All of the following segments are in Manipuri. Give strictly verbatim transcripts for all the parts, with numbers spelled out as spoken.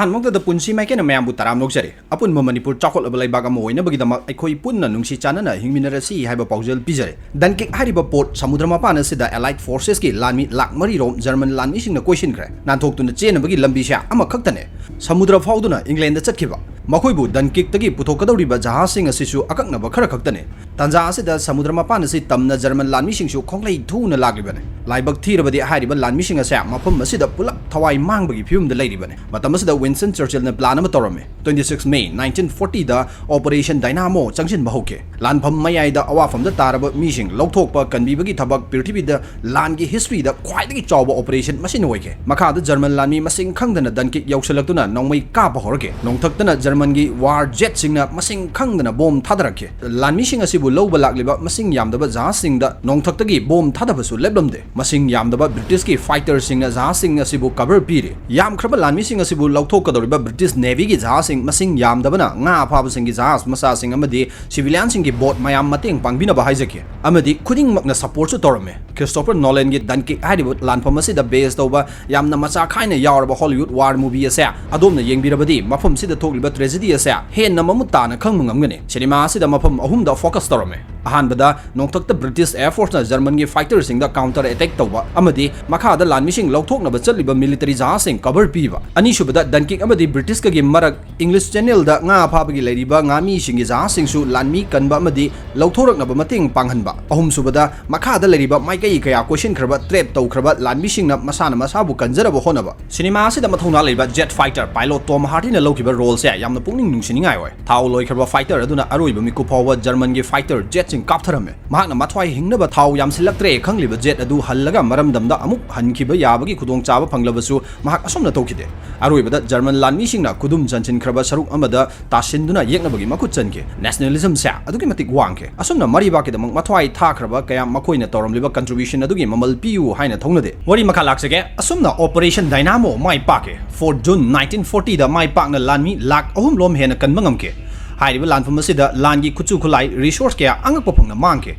ꯑꯍꯥꯟꯕꯃꯛꯇꯗ ꯄꯨꯟꯁꯤ ꯃꯥꯏꯀꯩꯅ ꯃꯌꯥꯝꯕꯨ ꯇꯔꯥꯝꯅ ꯑꯣꯛꯆꯔꯤ꯫ ꯑꯄꯨꯟꯕ ꯃꯅꯤꯄꯨꯔ ꯆꯥꯎꯈꯠꯂꯕ ꯂꯩꯕꯥꯛ ꯑꯃ ꯑꯣꯏꯅꯕꯒꯤꯗꯃꯛ ꯑꯩꯈꯣꯏ ꯄꯨꯟꯅ ꯅꯨꯡꯁꯤ ꯆꯥꯟꯅꯅ ꯍꯤꯡꯃꯤꯟꯅꯔꯁꯤ ꯍꯥꯏꯕ ꯄꯥꯎꯖꯦꯜ ꯄꯤꯖꯔꯤ꯫ ꯗꯟꯀꯤꯛ ꯍꯥꯏꯔꯤꯕ ꯄꯣꯔꯠ ꯁꯃꯨꯗ꯭ꯔ ꯃꯄꯥꯟ ꯑꯁꯤꯗ Allied Forcesꯀꯤ ꯂꯥꯟꯃꯤ ꯂꯥꯛ ꯃꯔꯤ ꯔꯣꯝ ꯖꯔꯃꯟ ꯂꯥꯟꯃꯤꯁꯤꯡꯅ ꯀꯣꯏꯁꯤꯟꯈ꯭ꯔꯦ꯫ ꯅꯥꯟꯊꯣꯛꯇꯨꯅ ꯆꯦꯟꯅꯕꯒꯤ ꯂꯝꯕꯤꯁꯦ ꯑꯃꯈꯛꯇꯅꯦ, ꯁꯃꯨꯗ꯭ꯔ ꯐꯥꯎꯗꯨꯅ ꯏꯪꯂꯦꯟꯗ ꯆꯠꯈꯤꯕ꯫ ꯃꯈꯣꯏꯕꯨ ꯗꯟꯀꯤꯛꯇꯒꯤ ꯄꯨꯊꯣꯛꯀꯗꯧꯔꯤꯕ ꯖꯍꯥꯖꯁꯤꯡ ꯑꯁꯤꯁꯨ ꯑꯀꯛꯅꯕ ꯈꯔ ꯈꯛꯇꯅꯦ꯫ ꯇꯥꯟꯖꯥ ꯑꯁꯤꯗ ꯁꯃꯨꯗ꯭ꯔ ꯃꯄꯥꯟ ꯑꯁꯤ ꯇꯝꯅ ꯖꯔꯃꯟ ꯂꯥꯟꯃꯤꯁꯤꯡꯁꯨ ꯈꯣꯡꯂꯩ ꯊꯨꯅ ꯂꯥꯛꯂꯤꯕꯅꯤ꯫ ꯂꯥꯏꯕꯛ ꯊꯤꯔꯕꯗꯤ ꯍꯥꯏꯔꯤꯕ ꯂꯥꯟꯃꯤꯁꯤꯡ ꯑꯁꯦ ꯃꯐꯝ ꯑꯁꯤꯗ ꯄꯨꯂꯞ ꯊꯋꯥꯏ ꯃꯥꯡꯕꯒꯤ ꯐꯤꯕꯝꯗ ꯂꯩꯔꯤꯕꯅꯤ꯫ ꯃꯇꯝ ꯑꯁꯤꯗ ꯋꯤꯟꯁꯇꯟ ꯆꯔꯆꯤꯜꯅ ꯄ꯭ꯂꯥꯟ ꯑꯃ ꯇꯧꯔꯝꯃꯤ꯫ Twenty six May nineteen fortyꯗ Operation Dynamo ꯆꯪꯁꯤꯟꯕ ꯍꯧꯈꯤ꯫ ꯂꯥꯟꯐꯝ ꯃꯌꯥꯏꯗ ꯑꯋꯥꯐꯝꯗ ꯇꯥꯔꯕ ꯃꯤꯁꯤꯡ ꯂꯧꯊꯣꯛꯄ ꯀꯟꯕꯤꯕꯒꯤ ꯊꯕꯛ ꯄ꯭ꯔꯤꯊꯤꯕꯤꯗ ꯂꯥꯟꯒꯤ historyꯗ ꯈ꯭ꯋꯥꯏꯗꯒꯤ ꯆꯥꯎꯕ operation ꯃꯁꯤꯅ ꯑꯣꯏꯈꯤ꯫ ꯃꯈꯥꯗ ꯖꯔꯃꯟ ꯂꯥꯟꯃꯤ ꯃꯁꯤꯡ ꯈꯪꯗꯅ ꯗꯟꯀꯤꯛ ꯌꯧꯁꯤꯜꯂꯛꯇꯨꯅ ꯅꯣꯡꯃꯩ ꯀꯥꯞꯄ ꯍꯧꯔꯛꯈꯤ꯫ ꯅꯣꯡꯊꯛꯇꯅ ꯖꯔꯃꯟꯒꯤ war jetꯁꯤꯡꯅ ꯃꯁꯤꯡ ꯈꯪꯗꯅ ꯕꯣꯝ ꯊꯥꯗꯔꯛꯈꯤ꯫ ꯂꯥꯟꯃꯤꯁꯤꯡ ꯑꯁꯤꯕꯨ ꯂꯧꯕ ꯂꯥꯛꯂꯤꯕ ꯃꯁꯤꯡ ꯌꯥꯝꯗꯕ ꯖꯍꯥꯖꯁꯤꯡꯗ ꯅꯣꯡꯊꯛꯇꯒꯤ ꯕꯣꯝ ꯊꯥꯗꯕꯁꯨ ꯂꯦꯞꯂꯝꯗꯦ꯫ ꯃꯁꯤꯡ ꯌꯥꯝꯗꯕ ꯕ꯭ꯔꯤꯇꯤꯁꯀꯤ fighterꯁꯤꯡꯅ ꯖꯍꯥꯖꯁꯤꯡ ꯑꯁꯤꯕꯨ cover ꯄꯤꯔꯤ꯫ ꯌꯥꯝꯈ꯭ꯔꯕ ꯂꯥꯟꯃꯤꯁꯤꯡ ꯑꯁꯤꯕꯨ ꯂꯧꯊꯣꯛꯀꯗꯧꯔꯤꯕ ꯕ꯭ꯔꯤꯇꯤꯁ Navyꯒꯤ ꯖꯍꯥꯖꯁꯤꯡ ꯃꯁꯤꯡ ꯌꯥꯝꯗꯕꯅ ꯉꯥ ꯐꯥꯕꯁꯤꯡꯒꯤ ꯖꯍꯥꯖ ꯃꯆꯥꯁꯤꯡ ꯑꯃꯗꯤ civilianꯁꯤꯡꯒꯤ boat ꯃꯌꯥꯝ ꯃꯇꯦꯡ ꯄꯥꯡꯕꯤꯅꯕ ꯍꯥꯏꯖꯈꯤ꯫ ꯑꯃꯗꯤ ꯈꯨꯗꯤꯡꯃꯛꯅ supportꯁꯨ ꯇꯧꯔꯝꯃꯤ꯫ Christopher Nolanꯒꯤ Dunkirk ꯍꯥꯏꯔꯤꯕ ꯂꯥꯟꯐꯝ ꯑꯁꯤꯗ base ꯇꯧꯕ ꯌꯥꯝꯅ ꯃꯆꯥ ꯈꯥꯏꯅ ꯌꯥꯎꯔꯕ Hollywood war movie ꯑꯁꯦ ꯑꯗꯣꯝꯅ ꯌꯦꯡꯕꯤꯔꯕꯗꯤ ꯃꯐꯝꯁꯤꯗ ꯊꯣꯛꯂꯤꯕ tragedy ꯑꯁꯦ ꯍꯦꯟꯅ ꯃꯃꯨꯠ ꯇꯥꯅ ꯈꯪꯕ ꯉꯝꯒꯅꯤ꯫ ꯁꯤꯅꯦꯃꯥ ꯑꯁꯤꯗ ꯃꯐꯝ ꯑꯍꯨꯝꯗ focus ꯇꯧꯔꯝꯃꯤ꯫ ꯑꯍꯥꯟꯕꯗ, ꯅꯣꯡꯊꯛꯇ British Air Forceꯅ ꯖꯔꯃꯟꯒꯤ fighterꯁꯤꯡꯗ counter attack ꯇꯧꯕ ꯑꯃꯗꯤ ꯃꯈꯥꯗ ꯂꯥꯟꯃꯤꯁꯤꯡ ꯂꯧꯊꯣꯛꯅꯕ ꯆꯠꯂꯤꯕ military ꯖꯍꯥꯖꯁꯤꯡ cover ꯄꯤꯕ꯫ ꯑꯅꯤꯁꯨꯕꯗ, Dunkirk ꯑꯃꯗꯤ Britishꯀꯒꯤ ꯃꯔꯛ English Channelꯗ ꯉꯥ ꯐꯥꯕꯒꯤ ꯂꯩꯔꯤꯕ ꯉꯥꯃꯤꯁꯤꯡꯒꯤ ꯖꯍꯥꯖꯁꯤꯡꯁꯨ ꯂꯥꯟꯃꯤ ꯀꯟꯕ ꯑꯃꯗꯤ ꯂꯧꯊꯣꯔꯛꯅꯕ ꯃꯇꯦꯡ ꯄꯥꯡꯍꯟꯕ꯫ ꯑꯍꯨꯝꯁꯨꯕꯗ, ꯃꯈꯥꯗ ꯂꯩꯔꯤꯕ ꯃꯥꯏꯀꯩ ꯀꯌꯥ ꯀꯣꯏꯁꯤꯟꯈ꯭ꯔꯕ, trap ꯇꯧꯈ꯭ꯔꯕ ꯂꯥꯟꯃꯤꯁꯤꯡꯅ ꯃꯁꯥꯅ ꯃꯁꯥꯕꯨ ꯀꯟꯖꯅꯕ ꯍꯣꯠꯅꯕ꯫ ꯁꯤꯅꯦꯃꯥ ꯑꯁꯤꯗ ꯃꯊꯧꯅꯥ ꯂꯩꯕ jet fighter pilot Tom Hardyꯅ ꯂꯧꯈꯤꯕ roleꯁꯦ ꯌꯥꯝꯅ ꯄꯨꯛꯅꯤꯡ ꯅꯨꯡꯁꯤꯅꯤꯡꯉꯥꯏ ꯑꯣꯏ꯫ ꯊꯥꯎ ꯂꯣꯏꯈ꯭ꯔꯕ fighter ꯑꯗꯨꯅ ꯑꯔꯣꯏꯕ ꯃꯤꯀꯨꯞ ꯐꯥꯎꯕ ꯖꯔꯃꯟꯒꯤ fighter jetꯁꯤꯡ ꯀꯥꯞꯊꯔꯝꯃꯤ꯫ ꯃꯍꯥꯛꯅ ꯃꯊ꯭ꯋꯥꯏ ꯍꯤꯡꯅꯕ ꯊꯥꯎ ꯌꯥꯝꯁꯤꯜꯂꯛꯇ꯭ꯔꯦ ꯈꯪꯂꯤꯕ jet ꯑꯗꯨ ꯍꯜꯂꯒ ꯃꯔꯝꯗꯝꯗ ꯑꯃꯨꯛ ꯍꯟꯈꯤꯕ ꯌꯥꯕꯒꯤ ꯈꯨꯗꯣꯡꯆꯥꯕ ꯐꯪꯂꯕꯁꯨ ꯃꯍꯥꯛ ꯑꯁꯨꯝꯅ ꯇꯧꯈꯤꯗꯦ꯫ ꯑꯔꯣꯏꯕꯗ ꯖꯔꯃꯟ ꯂꯥꯟꯃꯤꯁꯤꯡꯅ ꯈꯨꯗꯨꯝ ꯆꯟꯁꯤꯟꯈ꯭ꯔꯕ ꯁꯔꯨꯛ ꯑꯃꯗ ꯇꯥꯁꯤꯟꯗꯨꯅ ꯌꯦꯛꯅꯕꯒꯤ ꯃꯈꯨꯠ ꯆꯟꯈꯤ꯫ Nationalismꯁꯦ ꯑꯗꯨꯛꯀꯤ ꯃꯇꯤꯛ ꯋꯥꯡꯈꯤ꯫ ꯑꯁꯨꯝꯅ ꯃꯔꯩꯕꯥꯛꯀꯤꯗꯃꯛ ꯃꯊ꯭ꯋꯥꯏ ꯊꯥꯈ꯭ꯔꯕ ꯀꯌꯥ ꯃꯈꯣꯏꯅ ꯇꯧꯔꯝꯂꯤꯕ contribution ꯑꯗꯨꯒꯤ ꯃꯃꯜ ꯄꯤꯌꯨ ꯍꯥꯏꯅ ꯊꯧꯅꯗꯦ꯫ ꯋꯥꯔꯤ ꯃꯈꯥ ꯂꯥꯛꯆꯒꯦ꯫ ꯑꯁꯨꯝꯅ Operation Dynamo ꯃꯥꯏ ꯄꯥꯛꯈꯤ꯫ Fourth June nineteen fortyꯗ ꯃꯥꯏ ꯄꯥꯛꯅ ꯂꯥꯟꯃꯤ ꯂꯥꯛ ꯑꯍꯨꯝ ꯂꯣꯝ ꯍꯦꯟꯅ ꯀꯟꯕ ꯉꯝꯈꯤ꯫ ꯍꯥꯏꯔꯤꯕ ꯂꯥꯟꯐꯝ ꯑꯁꯤꯗ ꯂꯥꯟꯒꯤ ꯈꯨꯠꯁꯨ ꯈꯨꯠꯂꯥꯏ, resource ꯀꯌꯥ ꯑꯉꯛꯄ ꯐꯪꯅ ꯃꯥꯡꯈꯤ꯫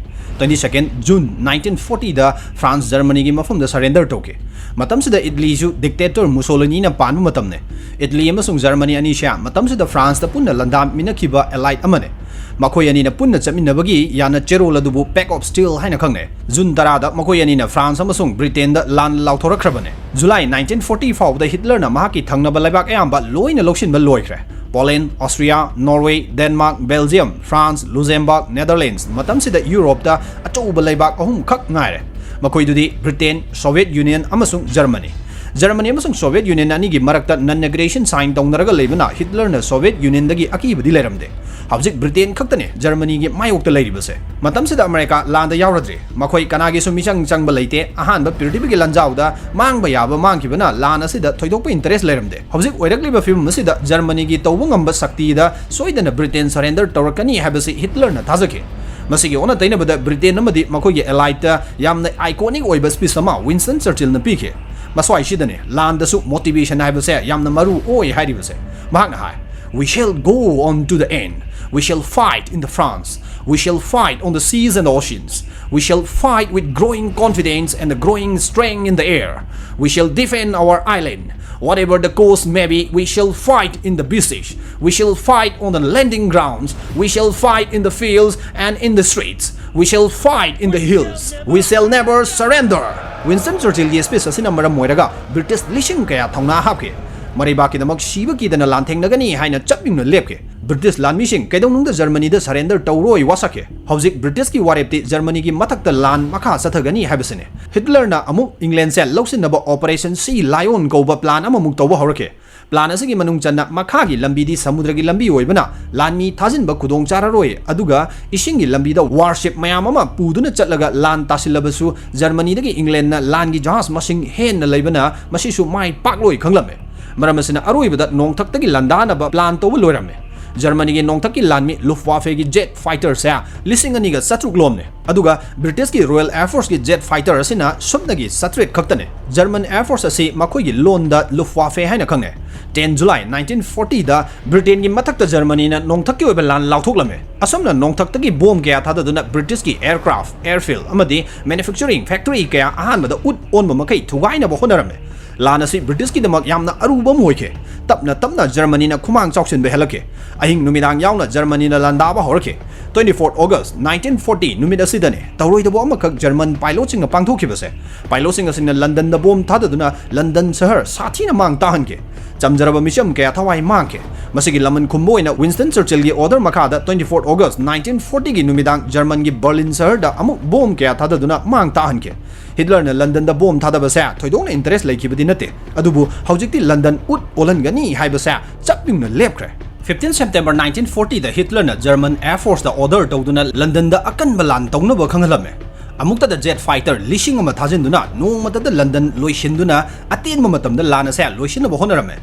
Twenty second June nineteen forty ꯗ France Germany ꯒꯤ ꯃꯐꯝꯗ surrender ꯇꯧꯈꯤ꯫ ꯃꯇꯝꯁꯤꯗ Italy ꯁꯨ dictator Mussolini ꯅ ꯄꯥꯟꯕ ꯃꯇꯝꯅꯦ꯫ Italy ꯑꯃꯁꯨꯡ Germany ꯑꯅꯤꯁꯦ ꯃꯇꯝꯁꯤꯗ France ꯇ ꯄꯨꯟꯅ ꯂꯥꯟꯗꯥꯃꯤꯟꯅꯈꯤꯕ allied ꯑꯃꯅꯦ꯫ ꯃꯈꯣꯏ ꯑꯅꯤꯅ ꯄꯨꯟꯅ ꯆꯠꯃꯤꯟꯅꯕꯒꯤ ꯌꯥꯅ ꯆꯦꯔꯣꯜ ꯑꯗꯨꯕꯨ Pact of Steel ꯍꯥꯏꯅ ꯈꯪꯅꯩ꯫ June ꯇꯔꯥꯗ ꯃꯈꯣꯏ ꯑꯅꯤꯅ France ꯑꯃꯁꯨꯡ Britain ꯗ ꯂꯥꯟ ꯂꯥꯎꯊꯣꯔꯛꯈ꯭ꯔꯕꯅꯦ꯫ July nineteen forty ꯐꯥꯎꯕꯗ Hitler ꯅ ꯃꯍꯥꯛꯀꯤ ꯊꯪꯅꯕ ꯂꯩꯕꯥꯛ ꯑꯌꯥꯝꯕ ꯂꯣꯏꯅ ꯂꯧꯁꯤꯟꯕ ꯂꯣꯏꯈ꯭ꯔꯦ꯫ Poland, Austria, Norway, Denmark, Belgium, France, Luxembourg, Netherlands, ꯃꯇꯝꯁꯤꯗ Europe ꯇ ꯑꯆꯧꯕ ꯂꯩꯕꯥꯛ ꯑꯍꯨꯝꯈꯛ ꯉꯥꯏꯔꯦ꯫ ꯃꯈꯣꯏꯗꯨꯗꯤ Britain, Soviet Union ꯑꯃꯁꯨꯡ Germany꯫ Germany ꯑꯃꯁꯨꯡ Soviet Union ꯑꯅꯤꯒꯤ ꯃꯔꯛꯇ non aggression sign ꯇꯧꯅꯔꯒ ꯂꯩꯕꯅ Hitler ꯅ Soviet Union ꯗꯒꯤ ꯑꯀꯤꯕꯗꯤ ꯂꯩꯔꯝꯗꯦ꯫ ꯍꯧꯖꯤꯛ Britain ꯈꯛꯇꯅꯦ Germany ꯒꯤ ꯃꯥꯌꯣꯛꯇ ꯂꯩꯔꯤꯕꯁꯦ꯫ ꯃꯇꯝꯁꯤꯗ America ꯂꯥꯟꯗ ꯌꯥꯎꯔꯗ꯭ꯔꯤ꯫ ꯃꯈꯣꯏ ꯀꯅꯥꯒꯤꯁꯨ ꯃꯤꯆꯪ ꯆꯪꯕ ꯂꯩꯇꯦ꯫ ꯑꯍꯥꯟꯕ ꯄ꯭ꯔꯤꯊꯤꯕꯤꯒꯤ ꯂꯥꯟꯖꯥꯎꯗ ꯃꯥꯡꯕ ꯌꯥꯕ ꯃꯥꯡꯈꯤꯕꯅ ꯂꯥꯟ ꯑꯁꯤꯗ ꯊꯣꯏꯗꯣꯛꯄ interest ꯂꯩꯔꯝꯗꯦ꯫ ꯍꯧꯖꯤꯛ ꯑꯣꯏꯔꯛꯂꯤꯕ ꯐꯤꯕꯝ ꯑꯁꯤꯗ Germany ꯒꯤ ꯇꯧꯕ ꯉꯝꯕ ꯁꯛꯇꯤꯗ ꯁꯣꯏꯗꯅ Britain surrender ꯇꯧꯔꯛꯀꯅꯤ ꯍꯥꯏꯕꯁꯤ Hitler ꯅ ꯊꯥꯖꯈꯤ꯫ ꯃꯁꯤꯒꯤ ꯑꯣꯟꯅ ꯇꯩꯅꯕꯗ Britain ꯑꯃꯗꯤ ꯃꯈꯣꯏꯒꯤ allied ꯇ ꯌꯥꯝꯅ iconic ꯑꯣꯏꯕ speech ꯑꯃ Winston Churchill ꯅ ꯄꯤꯈꯤ꯫ ꯃꯁ꯭ꯋꯥꯏꯁꯤꯗꯅꯦ ꯂꯥꯟꯗꯁꯨ motivation ꯍꯥꯏꯕꯁꯦ ꯌꯥꯝꯅ ꯃꯔꯨ ꯑꯣꯏ ꯍꯥꯏꯔꯤꯕꯁꯦ꯫ ꯃꯍꯥꯛꯅ ꯍꯥꯏ, "We shall go on to the end. We shall fight in the France. We shall fight on the seas and oceans. We shall fight with growing confidence and the growing strength in the air. We shall defend our island. Whatever the cost may be, we shall fight in the bush. We shall fight on the landing grounds. We shall fight in the fields and in the streets. We shall fight in the hills. We shall never surrender." Winston Churchill ꯒꯤ speech ꯑꯁꯤꯅ ꯃꯔꯝ ꯑꯣꯏꯔꯒ British ꯂꯤꯁꯤꯡ ꯀꯌꯥ ꯊꯧꯅꯥ ꯍꯥꯞꯈꯤ꯫ ꯃꯔꯩꯕꯥꯛꯀꯤꯗꯃꯛ ꯁꯤꯕ ꯀꯤꯗꯅ ꯂꯥꯟꯊꯦꯡꯅꯒꯅꯤ ꯍꯥꯏꯅ ꯆꯞ ꯌꯨꯡꯅ ꯂꯦꯞꯈꯤ꯫ British ꯂꯥꯟꯃꯤꯁꯤꯡ ꯀꯩꯗꯧꯅꯨꯡꯗ Germany ꯗ surrender ꯇꯧꯔꯣꯏ ꯋꯥꯁꯛꯈꯤ꯫ ꯍꯧꯖꯤꯛ British ꯀꯤ ꯋꯥꯔꯦꯞꯇꯤ Germany ꯒꯤ ꯃꯊꯛꯇ ꯂꯥꯟ ꯃꯈꯥ ꯆꯠꯊꯒꯅꯤ ꯍꯥꯏꯕꯁꯤꯅꯤ꯫ Hitler ꯅ ꯑꯃꯨꯛ England ꯁꯦ ꯂꯧꯁꯤꯟꯅꯕ Operation Sea Lion ꯀꯧꯕ plan ꯑꯃꯃꯨꯛ ꯇꯧꯕ ꯍꯧꯔꯛꯈꯤ꯫ Plan ꯑꯁꯤꯒꯤ ꯃꯅꯨꯡ ꯆꯟꯅ ꯃꯈꯥꯒꯤ ꯂꯝꯕꯤꯗꯤ ꯁꯃꯨꯗ꯭ꯔꯒꯤ ꯂꯝꯕꯤ ꯑꯣꯏꯕꯅ ꯂꯥꯟꯃꯤ ꯊꯥꯖꯤꯟꯕ ꯈꯨꯗꯣꯡ ꯆꯥꯔꯔꯣꯏ, ꯑꯗꯨꯒ ꯏꯁꯤꯡꯒꯤ ꯂꯝꯕꯤꯗ warship ꯃꯌꯥꯝ ꯑꯃ ꯄꯨꯗꯨꯅ ꯆꯠꯂꯒ ꯂꯥꯟ ꯇꯥꯁꯤꯜꯂꯕꯁꯨ Germany ꯗꯒꯤ England ꯅ ꯂꯥꯟꯒꯤ ꯖꯍꯥꯖ ꯃꯁꯤꯡ ꯍꯦꯟꯅ ꯂꯩꯕꯅ ꯃꯁꯤꯁꯨ ꯃꯥꯏ ꯄꯥꯛꯂꯣꯏ ꯈꯪꯂꯝꯃꯦ꯫ ꯃꯔꯝ ꯑꯁꯤꯅ ꯑꯔꯣꯏꯕꯗ ꯅꯣꯡꯊꯛꯇꯒꯤ ꯂꯥꯟꯗꯥꯅꯕ plan ꯇꯧꯕ ꯂꯣꯏꯔꯝꯃꯦ꯫ ꯖꯔꯃꯅꯤꯒꯤ ꯅꯣꯡꯊꯛꯀꯤ ꯂꯥꯟꯃꯤ ꯂꯨꯐꯋꯥꯐꯦꯒꯤ ꯖꯦꯠ ꯐꯥꯏꯇꯔꯁꯦ ꯂꯤꯁꯤꯡ ꯑꯅꯤꯒ ꯆꯥꯇ꯭ꯔꯨꯛ ꯂꯣꯝꯅꯦ꯫ ꯑꯗꯨꯒ ꯕ꯭ꯔꯤꯇꯤꯁꯀꯤ ꯔꯣꯌꯦꯜ ꯑꯦꯌꯔ ꯐꯣꯔꯁꯀꯤ ꯖꯦꯠ ꯐꯥꯏꯇꯔ ꯑꯁꯤꯅ ꯁꯨꯞꯅꯒꯤ ꯆꯥꯇ꯭ꯔꯦꯠ ꯈꯛꯇꯅꯦ꯫ ꯖꯔꯃꯟ ꯑꯦꯌꯔ ꯐꯣꯔꯁ ꯑꯁꯤ ꯃꯈꯣꯏꯒꯤ ꯂꯣꯟꯗ ꯂꯨꯐꯋꯥꯐꯦ ꯍꯥꯏꯅ ꯈꯪꯅꯩ꯫ ꯇꯦꯟ ꯖꯨꯂꯥꯏ ꯅꯥꯏꯟꯇꯤꯟ ꯐꯣꯔꯇꯤꯗ ꯕ꯭ꯔꯤꯇꯦꯟꯒꯤ ꯃꯊꯛꯇ ꯖꯔꯃꯅꯤꯅ ꯅꯣꯡꯊꯛꯀꯤ ꯑꯣꯏꯕ ꯂꯥꯟ ꯂꯥꯎꯊꯣꯛꯂꯝꯃꯦ꯫ ꯑꯁꯨꯝꯅ ꯅꯣꯡꯊꯛꯇꯒꯤ ꯕꯣꯝ ꯀꯌꯥ ꯊꯥꯗꯗꯨꯅ ꯕ꯭ꯔꯤꯇꯤꯁꯀꯤ ꯑꯦꯌꯔꯀ꯭ꯔꯥꯐ, ꯑꯦꯌꯔꯐꯤꯜ ꯑꯃꯗꯤ ꯃꯦꯅꯨꯐꯦꯛꯆꯔꯤꯡ ꯐꯦꯛꯇꯔꯤ ꯀꯌꯥ ꯑꯍꯥꯟꯕꯗ ꯎꯠ ꯑꯣꯟꯕ ꯃꯈꯩ ꯊꯨꯒꯥꯏꯅꯕ ꯍꯣꯠꯅꯔꯝꯃꯦ꯫ ꯂꯥꯟ ꯑꯁꯤ ꯕ꯭ꯔꯤꯇꯤꯁꯀꯤꯗꯃꯛ ꯌꯥꯝꯅ ꯑꯔꯨꯕ ꯑꯃ ꯑꯣꯏꯈꯤ꯫ ꯇꯞꯅ ꯇꯞꯅ ꯖꯔꯃꯅꯤꯅ ꯈꯨꯃꯥꯡ ꯆꯥꯎꯁꯤꯟꯕ ꯍꯦꯜꯂꯛꯈꯤ꯫ ꯑꯍꯤꯡ ꯅꯨꯃꯤꯗꯥꯡ ꯌꯥꯎꯅ ꯖꯔꯃꯅꯤꯅ ꯂꯥꯟꯗꯥꯕ ꯍꯧꯔꯛꯈꯤ꯫ Twenty four August nineteen forty ꯅꯨꯃꯤꯠ ꯑꯁꯤꯗꯅꯤ ꯇꯧꯔꯣꯏꯗꯕ ꯑꯃꯈꯛ ꯖꯔꯃꯟ ꯄꯥꯏꯂꯣꯠꯁꯤꯡꯅ ꯄꯥꯡꯊꯣꯛꯈꯤꯕꯁꯦ꯫ ꯄꯥꯏꯂꯣꯠꯁꯤꯡ ꯑꯁꯤꯅ ꯂꯟꯗꯟꯗ ꯕꯣꯝ ꯊꯥꯗꯗꯨꯅ ꯂꯟꯗꯟ ꯁꯍꯔ ꯁꯥꯊꯤꯅ ꯃꯥꯡ ꯇꯥꯍꯟꯈꯤ꯫ ꯆꯝꯖꯔꯕ ꯃꯤꯆꯝ ꯀꯌꯥ ꯊꯋꯥꯏ ꯃꯥꯡꯈꯤ꯫ ꯃꯁꯤꯒꯤ ꯂꯃꯟ ꯈꯨꯝꯕ ꯑꯣꯏꯅ ꯋꯤꯟꯁꯇꯟ ꯆꯔꯆꯤꯜꯒꯤ ꯑꯣꯔꯗꯔ ꯃꯈꯥꯗ twenty four August nineteen forty ꯒꯤ ꯅꯨꯃꯤꯗꯥꯡ ꯖꯔꯃꯟꯒꯤ ꯕꯔꯂꯤꯟ ꯁꯍꯔꯗ ꯑꯃꯨꯛ ꯕꯣꯝ ꯀꯌꯥ ꯊꯥꯗꯗꯨꯅ ꯃꯥꯡ ꯇꯥꯍꯟꯈꯤ꯫ ꯍꯤꯠꯂꯔꯅ ꯂꯟꯗꯟꯗ ꯕꯣꯝ ꯊꯥꯗꯕꯁꯦ ꯊꯣꯏꯗꯣꯛꯅ ꯏꯟꯇꯔꯦꯁ ꯂꯩꯈꯤꯕꯗꯤ ꯅꯠꯇꯦ, ꯑꯗꯨꯕꯨ ꯍꯧꯖꯤꯛꯇꯤ ꯂꯟꯗꯟ ꯎꯠ ꯑꯣꯜꯍꯟꯒꯅꯤ ꯍꯥꯏꯕꯁꯦ ꯆꯞ ꯌꯨꯡꯅ ꯂꯦꯞꯈ꯭ꯔꯦ꯫ Fifteen September nineteen forty ꯗ ꯍꯤꯠꯂꯔꯅ ꯖꯔꯃꯟ ꯑꯦꯌꯔ ꯐꯣꯔꯁꯇ ꯑꯣꯔꯗꯔ ꯇꯧꯗꯨꯅ ꯂꯟꯗꯟꯗ ꯑꯀꯟꯕ ꯂꯥꯟ ꯇꯧꯅꯕ ꯈꯪꯍꯜꯂꯝꯃꯦ꯫ ꯑꯃꯨꯛꯇꯗ ꯖꯦꯠ ꯐꯥꯏꯇꯔ ꯂꯤꯁꯤꯡ ꯑꯃ ꯊꯥꯖꯤꯟꯗꯨꯅ ꯅꯣꯡꯃꯇꯗ ꯂꯟꯗꯟ ꯂꯣꯏꯁꯤꯟꯗꯨꯅ ꯑꯇꯦꯟꯕ ꯃꯇꯝꯗ ꯂꯥꯟ ꯑꯁꯦ ꯂꯣꯏꯁꯤꯟꯅꯕ ꯍꯣꯠꯅꯔꯝꯃꯦ꯫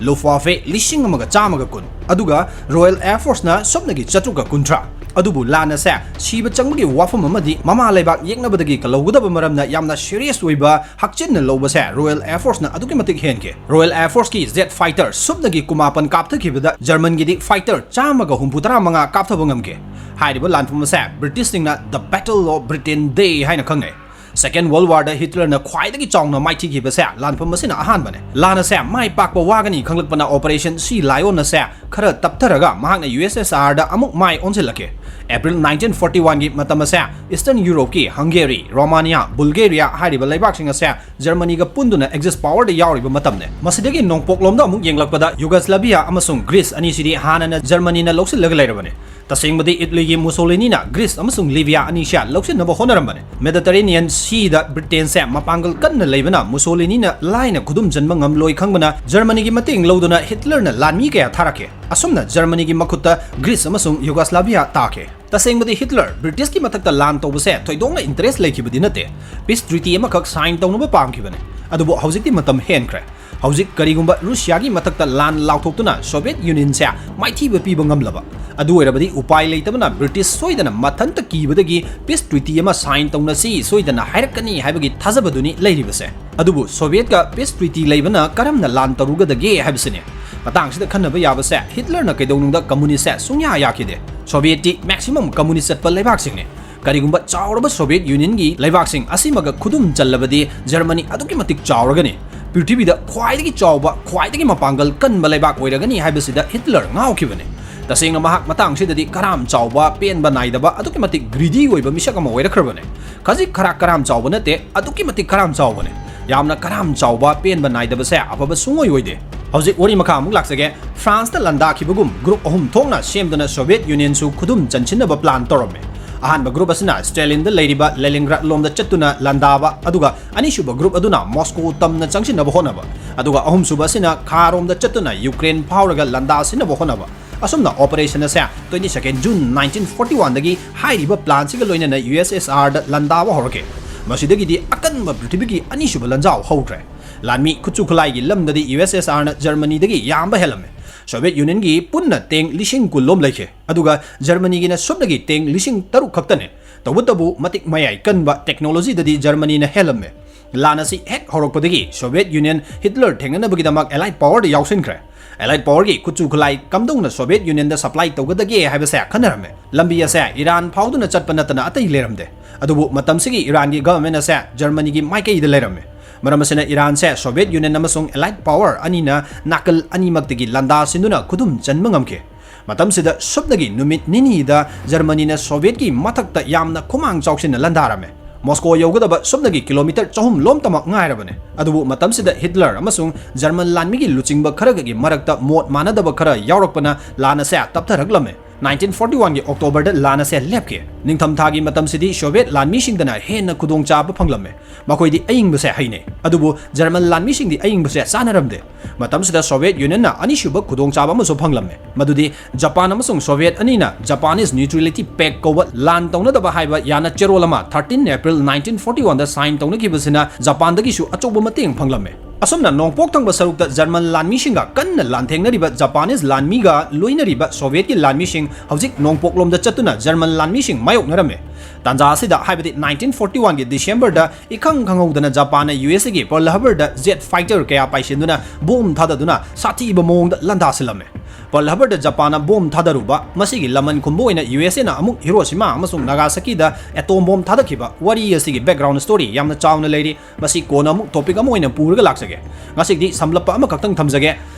ꯂꯨꯐꯋꯥꯐꯦ ꯂꯤꯁꯤꯡ ꯑꯃꯒ ꯆꯥꯝꯃꯒ ꯀꯨꯟ, ꯑꯗꯨꯒ ꯔꯣꯌꯦꯜ ꯑꯦꯌꯔ ꯐꯣꯔꯁꯅ ꯁꯨꯞꯅꯒꯤ ꯆꯥꯇ꯭ꯔꯨꯛꯀ ꯀꯨꯟꯊ꯭ꯔꯥ꯫ ꯑꯗꯨꯕꯨ ꯂꯥꯟ ꯑꯁꯦ ꯁꯤꯕ ꯆꯪꯕꯒꯤ ꯋꯥꯐꯝ ꯑꯃꯗꯤ ꯃꯃꯥ ꯂꯩꯕꯥꯛ ꯌꯦꯛꯅꯕꯗꯒꯤ ꯀꯜꯍꯧꯒꯗꯕ ꯃꯔꯝꯅ ꯌꯥꯝꯅ ꯁꯤꯔꯤꯌꯁ ꯑꯣꯏꯕ ꯍꯛꯆꯤꯟꯅ ꯂꯧꯕꯁꯦ ꯔꯣꯌꯦꯜ ꯑꯦꯌꯔ ꯐꯣꯔꯁꯅ ꯑꯗꯨꯛꯀꯤ ꯃꯇꯤꯛ ꯍꯦꯟꯈꯤ꯫ ꯔꯣꯌꯦꯜ ꯑꯦꯌꯔ ꯐꯣꯔꯁꯀꯤ ꯖꯦꯠ ꯐꯥꯏꯇꯔ ꯁꯨꯞꯅꯒꯤ ꯀꯨꯃꯥꯄꯟ ꯀꯥꯞꯊꯈꯤꯕꯗ ꯖꯔꯃꯟꯒꯤꯗꯤ ꯐꯥꯏꯇꯔ ꯆꯥꯝꯃꯒ ꯍꯨꯝꯐꯨ ꯇꯔꯥ ꯃꯉꯥ ꯀꯥꯞꯊꯕ ꯉꯝꯈꯤ꯫ ꯍꯥꯏꯔꯤꯕ ꯂꯥꯟꯐꯝ ꯑꯁꯦ ꯕ꯭ꯔꯤꯇꯤꯁꯁꯤꯡꯅ The Battle of Britain Day ꯍꯥꯏꯅ ꯈꯪꯅꯩ꯫ Second World War ꯗ ꯍꯤꯠꯂꯔꯅ ꯈ꯭ꯋꯥꯏꯗꯒꯤ ꯆꯥꯎꯅ ꯃꯥꯏꯊꯤꯈꯤꯕꯁꯦ ꯂꯥꯟꯐꯝ ꯑꯁꯤꯅ ꯑꯍꯥꯟꯕꯅꯦ꯫ ꯂꯥꯟ ꯑꯁꯦ ꯃꯥꯏ ꯄꯥꯛꯄ ꯋꯥꯒꯅꯤ ꯈꯪꯂꯛꯄꯅ Operation Sea Lion ꯑꯁꯦ ꯈꯔ ꯇꯞꯊꯔꯒ ꯃꯍꯥꯛꯅ ꯌꯨ ꯑꯦꯁ ꯑꯦꯁ ꯑꯥꯔꯗ ꯑꯃꯨꯛ ꯃꯥꯏ ꯑꯣꯟꯁꯤꯜꯂꯛꯈꯤ꯫ ꯑꯦꯄ꯭ꯔꯤꯜ ꯅꯥꯏꯟꯇꯤꯟ ꯐꯣꯔꯇꯤ ꯋꯥꯟꯒꯤ ꯃꯇꯝ ꯑꯁꯦ ꯏꯁꯇꯔꯟ ꯌꯨꯔꯣꯞꯀꯤ ꯍꯪꯒꯦꯔꯤ, ꯔꯣꯃꯥꯅꯤꯌꯥ, ꯕꯨꯜꯒꯦꯔꯤꯌꯥ ꯍꯥꯏꯔꯤꯕ ꯂꯩꯕꯥꯛꯁꯤꯡ ꯑꯁꯦ ꯖꯔꯃꯅꯤꯒ ꯄꯨꯟꯗꯨꯅ ꯑꯦꯛꯖꯤꯁ ꯄꯥꯋꯔꯗ ꯌꯥꯎꯔꯤꯕ ꯃꯇꯝꯅꯦ꯫ ꯃꯁꯤꯗꯒꯤ ꯅꯣꯡꯄꯣꯛꯂꯣꯝꯗ ꯑꯃꯨꯛ ꯌꯦꯡꯂꯛꯄꯗ ꯌꯨꯒꯁꯂꯥꯚꯤꯌꯥ ꯑꯃꯁꯨꯡ ꯒ꯭ꯔꯤꯁ ꯑꯅꯤꯁꯤꯗꯤ ꯍꯥꯟꯅꯅ ꯖꯔꯃꯅꯤꯅ ꯂꯧꯁꯤꯜꯂꯒ ꯂꯩꯔꯕꯅꯤ꯫ ꯇꯁꯦꯡꯕꯗꯤ ꯏꯠꯂꯤꯒꯤ ꯃꯨꯁꯣꯂꯤꯅꯤꯅ ꯒ꯭ꯔꯤꯁ ꯑꯃꯁꯨꯡ ꯂꯤꯕꯤꯌꯥ ꯑꯅꯤꯁꯦ ꯂꯧꯁꯤꯟꯅꯕ ꯍꯣꯠꯅꯔꯝꯕꯅꯤ꯫ ꯃꯦꯗꯤꯇꯔꯦꯅꯤꯌꯟ ꯁꯤꯗ ꯕ꯭ꯔꯤꯇꯦꯟꯁꯦ ꯃꯄꯥꯡꯒꯜ ꯀꯟꯅ ꯂꯩꯕꯅ ꯃꯨꯁꯣꯂꯤꯅꯤꯅ ꯂꯥꯏꯅ ꯈꯨꯗꯨꯝ ꯆꯟꯕ ꯉꯝꯂꯣꯏ ꯈꯪꯕꯅ ꯖꯔꯃꯅꯤꯒꯤ ꯃꯇꯦꯡ ꯂꯧꯗꯨꯅ ꯍꯤꯠꯂꯔꯅ ꯂꯥꯟꯃꯤ ꯀꯌꯥ ꯊꯥꯔꯛꯈꯤ꯫ ꯑꯁꯨꯝꯅ ꯖꯔꯃꯅꯤꯒꯤ ꯃꯈꯨꯠꯇ ꯒ꯭ꯔꯤꯁ ꯑꯃꯁꯨꯡ ꯌꯨꯒꯁꯂꯥꯚꯤꯌꯥ ꯇꯥꯈꯤ꯫ ꯇꯁꯦꯡꯕꯗꯤ ꯍꯤꯠꯂꯔ ꯕ꯭ꯔꯤꯇꯤꯁꯀꯤ ꯃꯊꯛꯇ ꯂꯥꯟ ꯇꯧꯕꯁꯦ ꯊꯣꯏꯗꯣꯛꯅ ꯏꯟꯇꯔꯦꯁ ꯂꯩꯈꯤꯕꯗꯤ ꯅꯠꯇꯦ꯫ ꯄꯤꯁ ꯇ꯭ꯔꯤꯇꯤ ꯑꯃꯈꯛ ꯁꯥꯏꯟ ꯇꯧꯅꯕ ꯄꯥꯝꯈꯤꯕꯅꯤ꯫ ꯑꯗꯨꯕꯨ ꯍꯧꯖꯤꯛꯇꯤ ꯃꯇꯝ ꯍꯦꯟꯈ꯭ꯔꯦ꯫ ꯍꯧꯖꯤꯛ ꯀꯔꯤꯒꯨꯝꯕ ꯔꯨꯁꯤꯌꯥꯒꯤ ꯃꯊꯛꯇ ꯂꯥꯟ ꯂꯥꯎꯊꯣꯛꯇꯨꯅ ꯁꯣꯚꯤꯌꯦꯠ ꯌꯨꯅꯤꯌꯟꯁꯦ ꯃꯥꯏꯊꯤꯕ ꯄꯤꯕ ꯉꯝꯂꯕ, ꯑꯗꯨ ꯑꯣꯏꯔꯕꯗꯤ ꯎꯄꯥꯏ ꯂꯩꯇꯕꯅ ꯕ꯭ꯔꯤꯇꯤꯁ ꯁꯣꯏꯗꯅ ꯃꯊꯟꯇ ꯀꯤꯕꯗꯒꯤ ꯄꯤꯁ ꯇ꯭ꯔꯤꯇꯤ ꯑꯃ ꯁꯥꯏꯟ ꯇꯧꯅꯁꯤ ꯁꯣꯏꯗꯅ ꯍꯥꯏꯔꯛꯀꯅꯤ ꯍꯥꯏꯕꯒꯤ ꯊꯥꯖꯕꯗꯨꯅꯤ ꯂꯩꯔꯤꯕꯁꯦ꯫ ꯑꯗꯨꯕꯨ ꯁꯣꯚꯤꯌꯦꯠꯀ ꯄꯤꯁ ꯇ꯭ꯔꯤꯇꯤ ꯂꯩꯕꯅ ꯀꯔꯝꯅ ꯂꯥꯟ ꯇꯧꯔꯨꯒꯗꯒꯦ ꯍꯥꯏꯕꯁꯤꯅꯤ꯫ ꯃꯇꯥꯡꯁꯤꯗ ꯈꯟꯅꯕ ꯌꯥꯕꯁꯦ, ꯍꯤꯠꯂꯔꯅ ꯀꯩꯗꯧꯅꯨꯡꯗ ꯀꯝꯃꯨꯅꯤꯁ꯭ꯠꯁꯦ ꯁꯨꯡꯌꯥ ꯌꯥꯈꯤꯗꯦ꯫ ꯁꯣꯚꯤꯌꯦꯠꯇꯤ ꯃꯦꯛꯁꯤꯃꯝ ꯀꯝꯃꯨꯅꯤꯁ꯭ꯠ ꯆꯠꯄ ꯂꯩꯕꯥꯛꯁꯤꯡꯅꯤ꯫ ꯀꯔꯤꯒꯨꯝꯕ ꯆꯥꯎꯔꯕ ꯁꯣꯚꯤꯌꯦꯠ ꯌꯨꯅꯤꯌꯟꯒꯤ ꯂꯩꯕꯥꯛꯁꯤꯡ ꯑꯁꯤꯃꯒ ꯈꯨꯗꯨꯝ ꯆꯜꯂꯕꯗꯤ ꯖꯔꯃꯅꯤ ꯑꯗꯨꯛꯀꯤ ꯃꯇꯤꯛ ꯆꯥꯎꯔꯒꯅꯤ꯫ ꯄ꯭ꯔꯤꯊꯤꯕꯤꯗ ꯈ꯭ꯋꯥꯏꯗꯒꯤ ꯆꯥꯎꯕ, ꯈ꯭ꯋꯥꯏꯗꯒꯤ ꯃꯄꯥꯡꯒꯜ ꯀꯟꯕ ꯂꯩꯕꯥꯛ ꯑꯣꯏꯔꯒꯅꯤ ꯍꯥꯏꯕꯁꯤꯗ ꯍꯤꯠꯂꯔ ꯉꯥꯎꯈꯤꯕꯅꯤ꯫ ꯇꯁꯦꯡꯅ ꯃꯍꯥꯛ ꯃꯇꯥꯡꯁꯤꯗꯗꯤ ꯀꯔꯥꯝ ꯆꯥꯎꯕ, ꯄꯦꯟꯕ ꯅꯥꯏꯗꯕ, ꯑꯗꯨꯛꯀꯤ ꯃꯇꯤꯛ ꯒ꯭ꯔꯤꯗꯤ ꯑꯣꯏꯕ ꯃꯤꯁꯛ ꯑꯃ ꯑꯣꯏꯔꯛꯈ꯭ꯔꯕꯅꯤ꯫ ꯈꯖꯤꯛ ꯈꯔ ꯀꯔꯥꯝ ꯆꯥꯎꯕ ꯅꯠꯇꯦ, ꯑꯗꯨꯛꯀꯤ ꯃꯇꯤꯛ ꯀꯔꯥꯝ ꯆꯥꯎꯕꯅꯤ꯫ ꯌꯥꯝꯅ ꯀꯔꯥꯝ ꯆꯥꯎꯕ, ꯄꯦꯟꯕ ꯅꯥꯏꯗꯕꯁꯦ ꯑꯐꯕ ꯁꯨꯡꯑꯣꯏ ꯑꯣꯏꯗꯦ꯫ ꯍꯧꯖꯤꯛ ꯋꯥꯔꯤ ꯃꯈꯥ ꯑꯃꯨꯛ ꯂꯥꯛꯆꯒꯦ꯫ ꯐ꯭ꯔꯥꯟꯁꯇ ꯂꯥꯟꯗꯥꯈꯤꯕꯒꯨꯝ ꯒ꯭ꯔꯨꯞ ꯑꯍꯨꯝ ꯊꯣꯛꯅ ꯁꯦꯝꯗꯨꯅ ꯁꯣꯚꯤꯌꯦꯠ ꯌꯨꯅꯤꯌꯟꯁꯨ ꯈꯨꯗꯨꯝ ꯆꯟꯁꯤꯟꯅꯕ ꯄ꯭ꯂꯥꯟ ꯇꯧꯔꯝꯃꯤ꯫ ꯑꯍꯥꯟꯕ ꯒ꯭ꯔꯨꯞ ꯑꯁꯤꯅ ꯁ꯭ꯇꯦꯂꯤꯟꯗ ꯂꯩꯔꯤꯕ ꯂꯦꯅꯤꯟꯒ꯭ꯔꯥꯗ ꯂꯣꯝꯗ ꯆꯠꯇꯨꯅ ꯂꯥꯟꯗꯥꯕ, ꯑꯗꯨꯒ ꯑꯅꯤꯁꯨꯕ ꯒ꯭ꯔꯨꯞ ꯑꯗꯨꯅ ꯃꯣꯁꯀꯣ ꯇꯝꯅ ꯆꯪꯁꯤꯟꯅꯕ ꯍꯣꯠꯅꯕ, ꯑꯗꯨꯒ ꯑꯍꯨꯝꯁꯨꯕ ꯑꯁꯤꯅ ꯈꯥꯔꯣꯝꯗ ꯆꯠꯇꯨꯅ ꯌꯨꯀ꯭ꯔꯦꯟ ꯐꯥꯎꯔꯒ ꯂꯥꯟꯗꯥꯁꯤꯟꯅꯕ ꯍꯣꯠꯅꯕ꯫ ꯑꯁꯨꯝꯅ operation ꯑꯁꯦ twenty second June nineteen forty one ꯗꯒꯤ ꯍꯥꯏꯔꯤꯕ ꯄ꯭ꯂꯥꯟꯁꯤꯒ ꯂꯣꯏꯅꯅ ꯌꯨ ꯑꯦꯁ ꯑꯦꯁ ꯑꯥꯔꯗ ꯂꯥꯟꯗꯥꯕ ꯍꯧꯔꯛꯈꯤ꯫ ꯃꯁꯤꯗꯒꯤꯗꯤ ꯑꯀꯟꯕ ꯄ꯭ꯔꯤꯊꯤꯕꯤꯒꯤ ꯑꯅꯤꯁꯨꯕ ꯂꯥꯟꯖꯥꯎ ꯍꯧꯈ꯭ꯔꯦ꯫ ꯂꯥꯟꯃꯤ ꯈꯨꯠꯁꯨ ꯈꯨꯠꯂꯥꯏꯒꯤ ꯂꯝꯗꯗꯤ ꯌꯨ ꯑꯦꯁ ꯑꯦꯁ ꯑꯥꯔꯅ ꯖꯔꯃꯅꯤꯗꯒꯤ ꯌꯥꯝꯕ ꯍꯦꯜꯂꯝꯃꯤ꯫ ꯁꯣꯚꯤꯌꯦꯠ ꯌꯨꯅꯤꯌꯟꯒꯤ ꯄꯨꯟꯅ ꯇꯦꯡ ꯂꯤꯁꯤꯡ ꯀꯨꯟ ꯂꯣꯝ ꯂꯩꯈꯤ, ꯑꯗꯨꯒ ꯖꯔꯃꯅꯤꯒꯤꯅ ꯁꯨꯞꯅꯒꯤ ꯇꯦꯡ ꯂꯤꯁꯤꯡ ꯇꯔꯨꯛ ꯈꯛꯇꯅꯤ꯫ ꯇꯧꯕꯇꯕꯨ ꯃꯇꯤꯛ ꯃꯌꯥꯏ ꯀꯟꯕ ꯇꯦꯛꯅꯣꯂꯣꯖꯤꯗꯗꯤ ꯖꯔꯃꯅꯤꯅ ꯍꯦꯜꯂꯝꯃꯤ꯫ ꯂꯥꯟ ꯑꯁꯤ ꯍꯦꯛ ꯍꯧꯔꯛꯄꯗꯒꯤ ꯁꯣꯚꯤꯌꯦꯠ ꯌꯨꯅꯤꯌꯟ ꯍꯤꯠꯂꯔ ꯊꯦꯡꯅꯅꯕꯒꯤꯗꯃꯛ ꯑꯦꯂꯥꯏꯠ ꯄꯥꯋꯔꯗ ꯌꯥꯎꯁꯤꯟꯈ꯭ꯔꯦ꯫ ꯑꯦꯂꯥꯏꯠ ꯄꯥꯋꯔꯒꯤ ꯈꯨꯠꯁꯨ ꯈꯨꯠꯂꯥꯏ ꯀꯝꯗꯧꯅ ꯁꯣꯚꯤꯌꯦꯠ ꯌꯨꯅꯤꯌꯟꯗ ꯁꯄ꯭ꯂꯥꯏ ꯇꯧꯒꯗꯒꯦ ꯍꯥꯏꯕꯁꯦ ꯈꯟꯅꯔꯝꯃꯦ꯫ ꯂꯝꯕꯤ ꯑꯁꯦ ꯏꯔꯥꯟ ꯐꯥꯎꯗꯨꯅ ꯆꯠꯄ ꯅꯠꯇꯅ ꯑꯇꯩ ꯂꯩꯔꯝꯗꯦ꯫ ꯑꯗꯨꯕꯨ ꯃꯇꯝꯁꯤꯒꯤ ꯏꯔꯥꯟꯒꯤ ꯒꯚꯔꯟꯃꯦꯟ ꯑꯁꯦ ꯖꯔꯃꯅꯤꯒꯤ ꯃꯥꯏꯀꯩꯗ ꯂꯩꯔꯝꯃꯤ꯫ ꯃꯔꯝ ꯑꯁꯤꯅ ꯏꯔꯥꯟꯁꯦ ꯁꯣꯚꯤꯌꯦꯠ ꯌꯨꯅꯤꯌꯟ ꯑꯃꯁꯨꯡ ꯑꯦꯂꯥꯏꯠ ꯄꯥꯋꯔ ꯑꯅꯤꯅ ꯅꯥꯀꯜ ꯑꯅꯤꯃꯛꯇꯒꯤ ꯂꯥꯟꯗꯥ ꯁꯤꯟꯗꯨꯅ ꯈꯨꯗꯨꯝ ꯆꯟꯕ ꯉꯝꯈꯤ꯫ ꯃꯇꯝꯁꯤꯗ ꯁꯨꯞꯅꯒꯤ ꯅꯨꯃꯤꯠ ꯅꯤꯅꯤꯗ ꯖꯔꯃꯅꯤꯅ ꯁꯣꯚꯤꯌꯦꯠꯀꯤ ꯃꯊꯛꯇ ꯌꯥꯝꯅ ꯈꯨꯃꯥꯡ ꯆꯥꯎꯁꯤꯟꯅ ꯂꯥꯟꯗꯥꯔꯝꯃꯦ꯫ ꯃꯣꯁꯀꯣ ꯌꯧꯒꯗꯕ ꯁꯨꯞꯅꯒꯤ ꯀꯤꯂꯣꯃꯤꯇꯔ ꯆꯍꯨꯝ ꯂꯣꯝꯇꯃꯛ ꯉꯥꯏꯔꯕꯅꯤ꯫ ꯑꯗꯨꯕꯨ ꯃꯇꯝꯁꯤꯗ ꯍꯤꯠꯂꯔ ꯑꯃꯁꯨꯡ ꯖꯔꯃꯟ ꯂꯥꯟꯃꯤꯒꯤ ꯂꯨꯆꯤꯡꯕ ꯈꯔꯒꯒꯤ ꯃꯔꯛꯇ ꯃꯣꯠ ꯃꯥꯟꯅꯗꯕ ꯈꯔ ꯌꯥꯎꯔꯛꯄꯅ ꯂꯥꯟ ꯑꯁꯦ ꯇꯞꯊꯔꯛꯂꯝꯃꯦ꯫ Nineteen forty one ꯒꯤ ꯑꯣꯛꯇꯣꯕꯔꯗ ꯂꯥꯟ ꯑꯁꯦ ꯂꯦꯞꯈꯤ꯫ ꯅꯤꯡꯊꯝꯊꯥꯒꯤ ꯃꯇꯝꯁꯤꯗꯤ ꯁꯣꯚꯤꯌꯦꯠ ꯂꯥꯟꯃꯤꯁꯤꯡꯗꯅ ꯍꯦꯟꯅ ꯈꯨꯗꯣꯡꯆꯥꯕ ꯐꯪꯂꯝꯃꯦ꯫ ꯃꯈꯣꯏꯗꯤ ꯑꯏꯪꯕꯁꯦ ꯍꯩꯅꯩ, ꯑꯗꯨꯕꯨ ꯖꯔꯃꯟ ꯂꯥꯟꯃꯤꯁꯤꯡꯗꯤ ꯑꯏꯪꯕꯁꯦ ꯆꯥꯅꯔꯝꯗꯦ꯫ ꯃꯇꯝꯁꯤꯗ ꯁꯣꯚꯤꯌꯦꯠ ꯌꯨꯅꯤꯌꯟꯅ ꯑꯅꯤꯁꯨꯕ ꯈꯨꯗꯣꯡꯆꯥꯕ ꯑꯃꯁꯨ ꯐꯪꯂꯝꯃꯦ, ꯃꯗꯨꯗꯤ ꯖꯄꯥꯟ ꯑꯃꯁꯨꯡ ꯁꯣꯚꯤꯌꯦꯠ ꯑꯅꯤꯅ Japanese Neutrality Pact ꯀꯧꯕ ꯂꯥꯟ ꯇꯧꯅꯗꯕ ꯍꯥꯏꯕ ꯌꯥꯅ ꯆꯦꯔꯣꯜ ꯑꯃ thirteen April nineteen forty one ꯗ ꯁꯥꯏꯟ ꯇꯧꯅꯈꯤꯕꯁꯤꯅ ꯖꯄꯥꯟꯗꯒꯤꯁꯨ ꯑꯆꯧꯕ ꯃꯇꯦꯡ ꯐꯪꯂꯝꯃꯦ꯫ ꯑꯁꯨꯝꯅ ꯅꯣꯡꯄꯣꯛ ꯊꯪꯕ ꯁꯔꯨꯛꯇ ꯖꯔꯃꯟ ꯂꯥꯟꯃꯤꯁꯤꯡꯒ ꯀꯟꯅ ꯂꯥꯟꯊꯦꯡꯅꯔꯤꯕ ꯖꯄꯥꯅꯤꯁ ꯂꯥꯟꯃꯤꯒ ꯂꯣꯏꯅꯔꯤꯕ ꯁꯣꯚꯤꯌꯦꯠꯀꯤ ꯂꯥꯟꯃꯤꯁꯤꯡ ꯍꯧꯖꯤꯛ ꯅꯣꯡꯄꯣꯛꯂꯣꯝꯗ ꯆꯠꯇꯨꯅ ꯖꯔꯃꯟ ꯂꯥꯟꯃꯤꯁꯤꯡ ꯃꯥꯌꯣꯛꯅꯔꯝꯃꯤ꯫ ꯇꯥꯟꯖꯥ ꯑꯁꯤꯗ, ꯍꯥꯏꯕꯗꯤ nineteen forty one ꯒꯤ December ꯗ, ꯏꯈꯪ ꯈꯪꯍꯧꯗꯅ ꯖꯄꯥꯟꯅ ꯌꯨ ꯑꯦꯁ ꯑꯦꯒꯤ Pearl Harbor ꯗ jet fighter ꯀꯌꯥ ꯄꯥꯏꯁꯤꯟꯗꯨꯅ ꯕꯣꯝ ꯊꯥꯗꯗꯨꯅ ꯁꯥꯊꯤꯕ ꯃꯑꯣꯡꯗ ꯂꯥꯟꯗꯥꯁꯤꯜꯂꯝꯃꯤ꯫ Pearl Harbor ꯗ ꯖꯄꯥꯟꯅ ꯕꯣꯝ ꯊꯥꯗꯔꯨꯕ, ꯃꯁꯤꯒꯤ ꯂꯃꯟ ꯈꯨꯝꯕ ꯑꯣꯏꯅ ꯌꯨ ꯑꯦꯁ ꯑꯦꯅ ꯑꯃꯨꯛ ꯍꯤꯔꯣꯁꯤꯃꯥ ꯑꯃꯁꯨꯡ ꯅꯥꯒꯥꯁꯥꯀꯤꯗ ꯑꯦꯇꯣꯝ ꯕꯣꯝ ꯊꯥꯗꯈꯤꯕ ꯋꯥꯔꯤ ꯑꯁꯤꯒꯤ background story ꯌꯥꯝꯅ ꯆꯥꯎꯅ ꯂꯩꯔꯤ꯫ ꯃꯁꯤ ꯀꯣꯟꯅ ꯑꯃꯨꯛ topic ꯑꯃ ꯑꯣꯏꯅ ꯄꯨꯔꯒ ꯂꯥꯛꯆꯒꯦ꯫ ꯉꯁꯤꯗꯤ ꯁꯝꯂꯞꯄ ꯑꯃꯈꯛꯇꯪ ꯊꯝꯖꯒꯦ꯫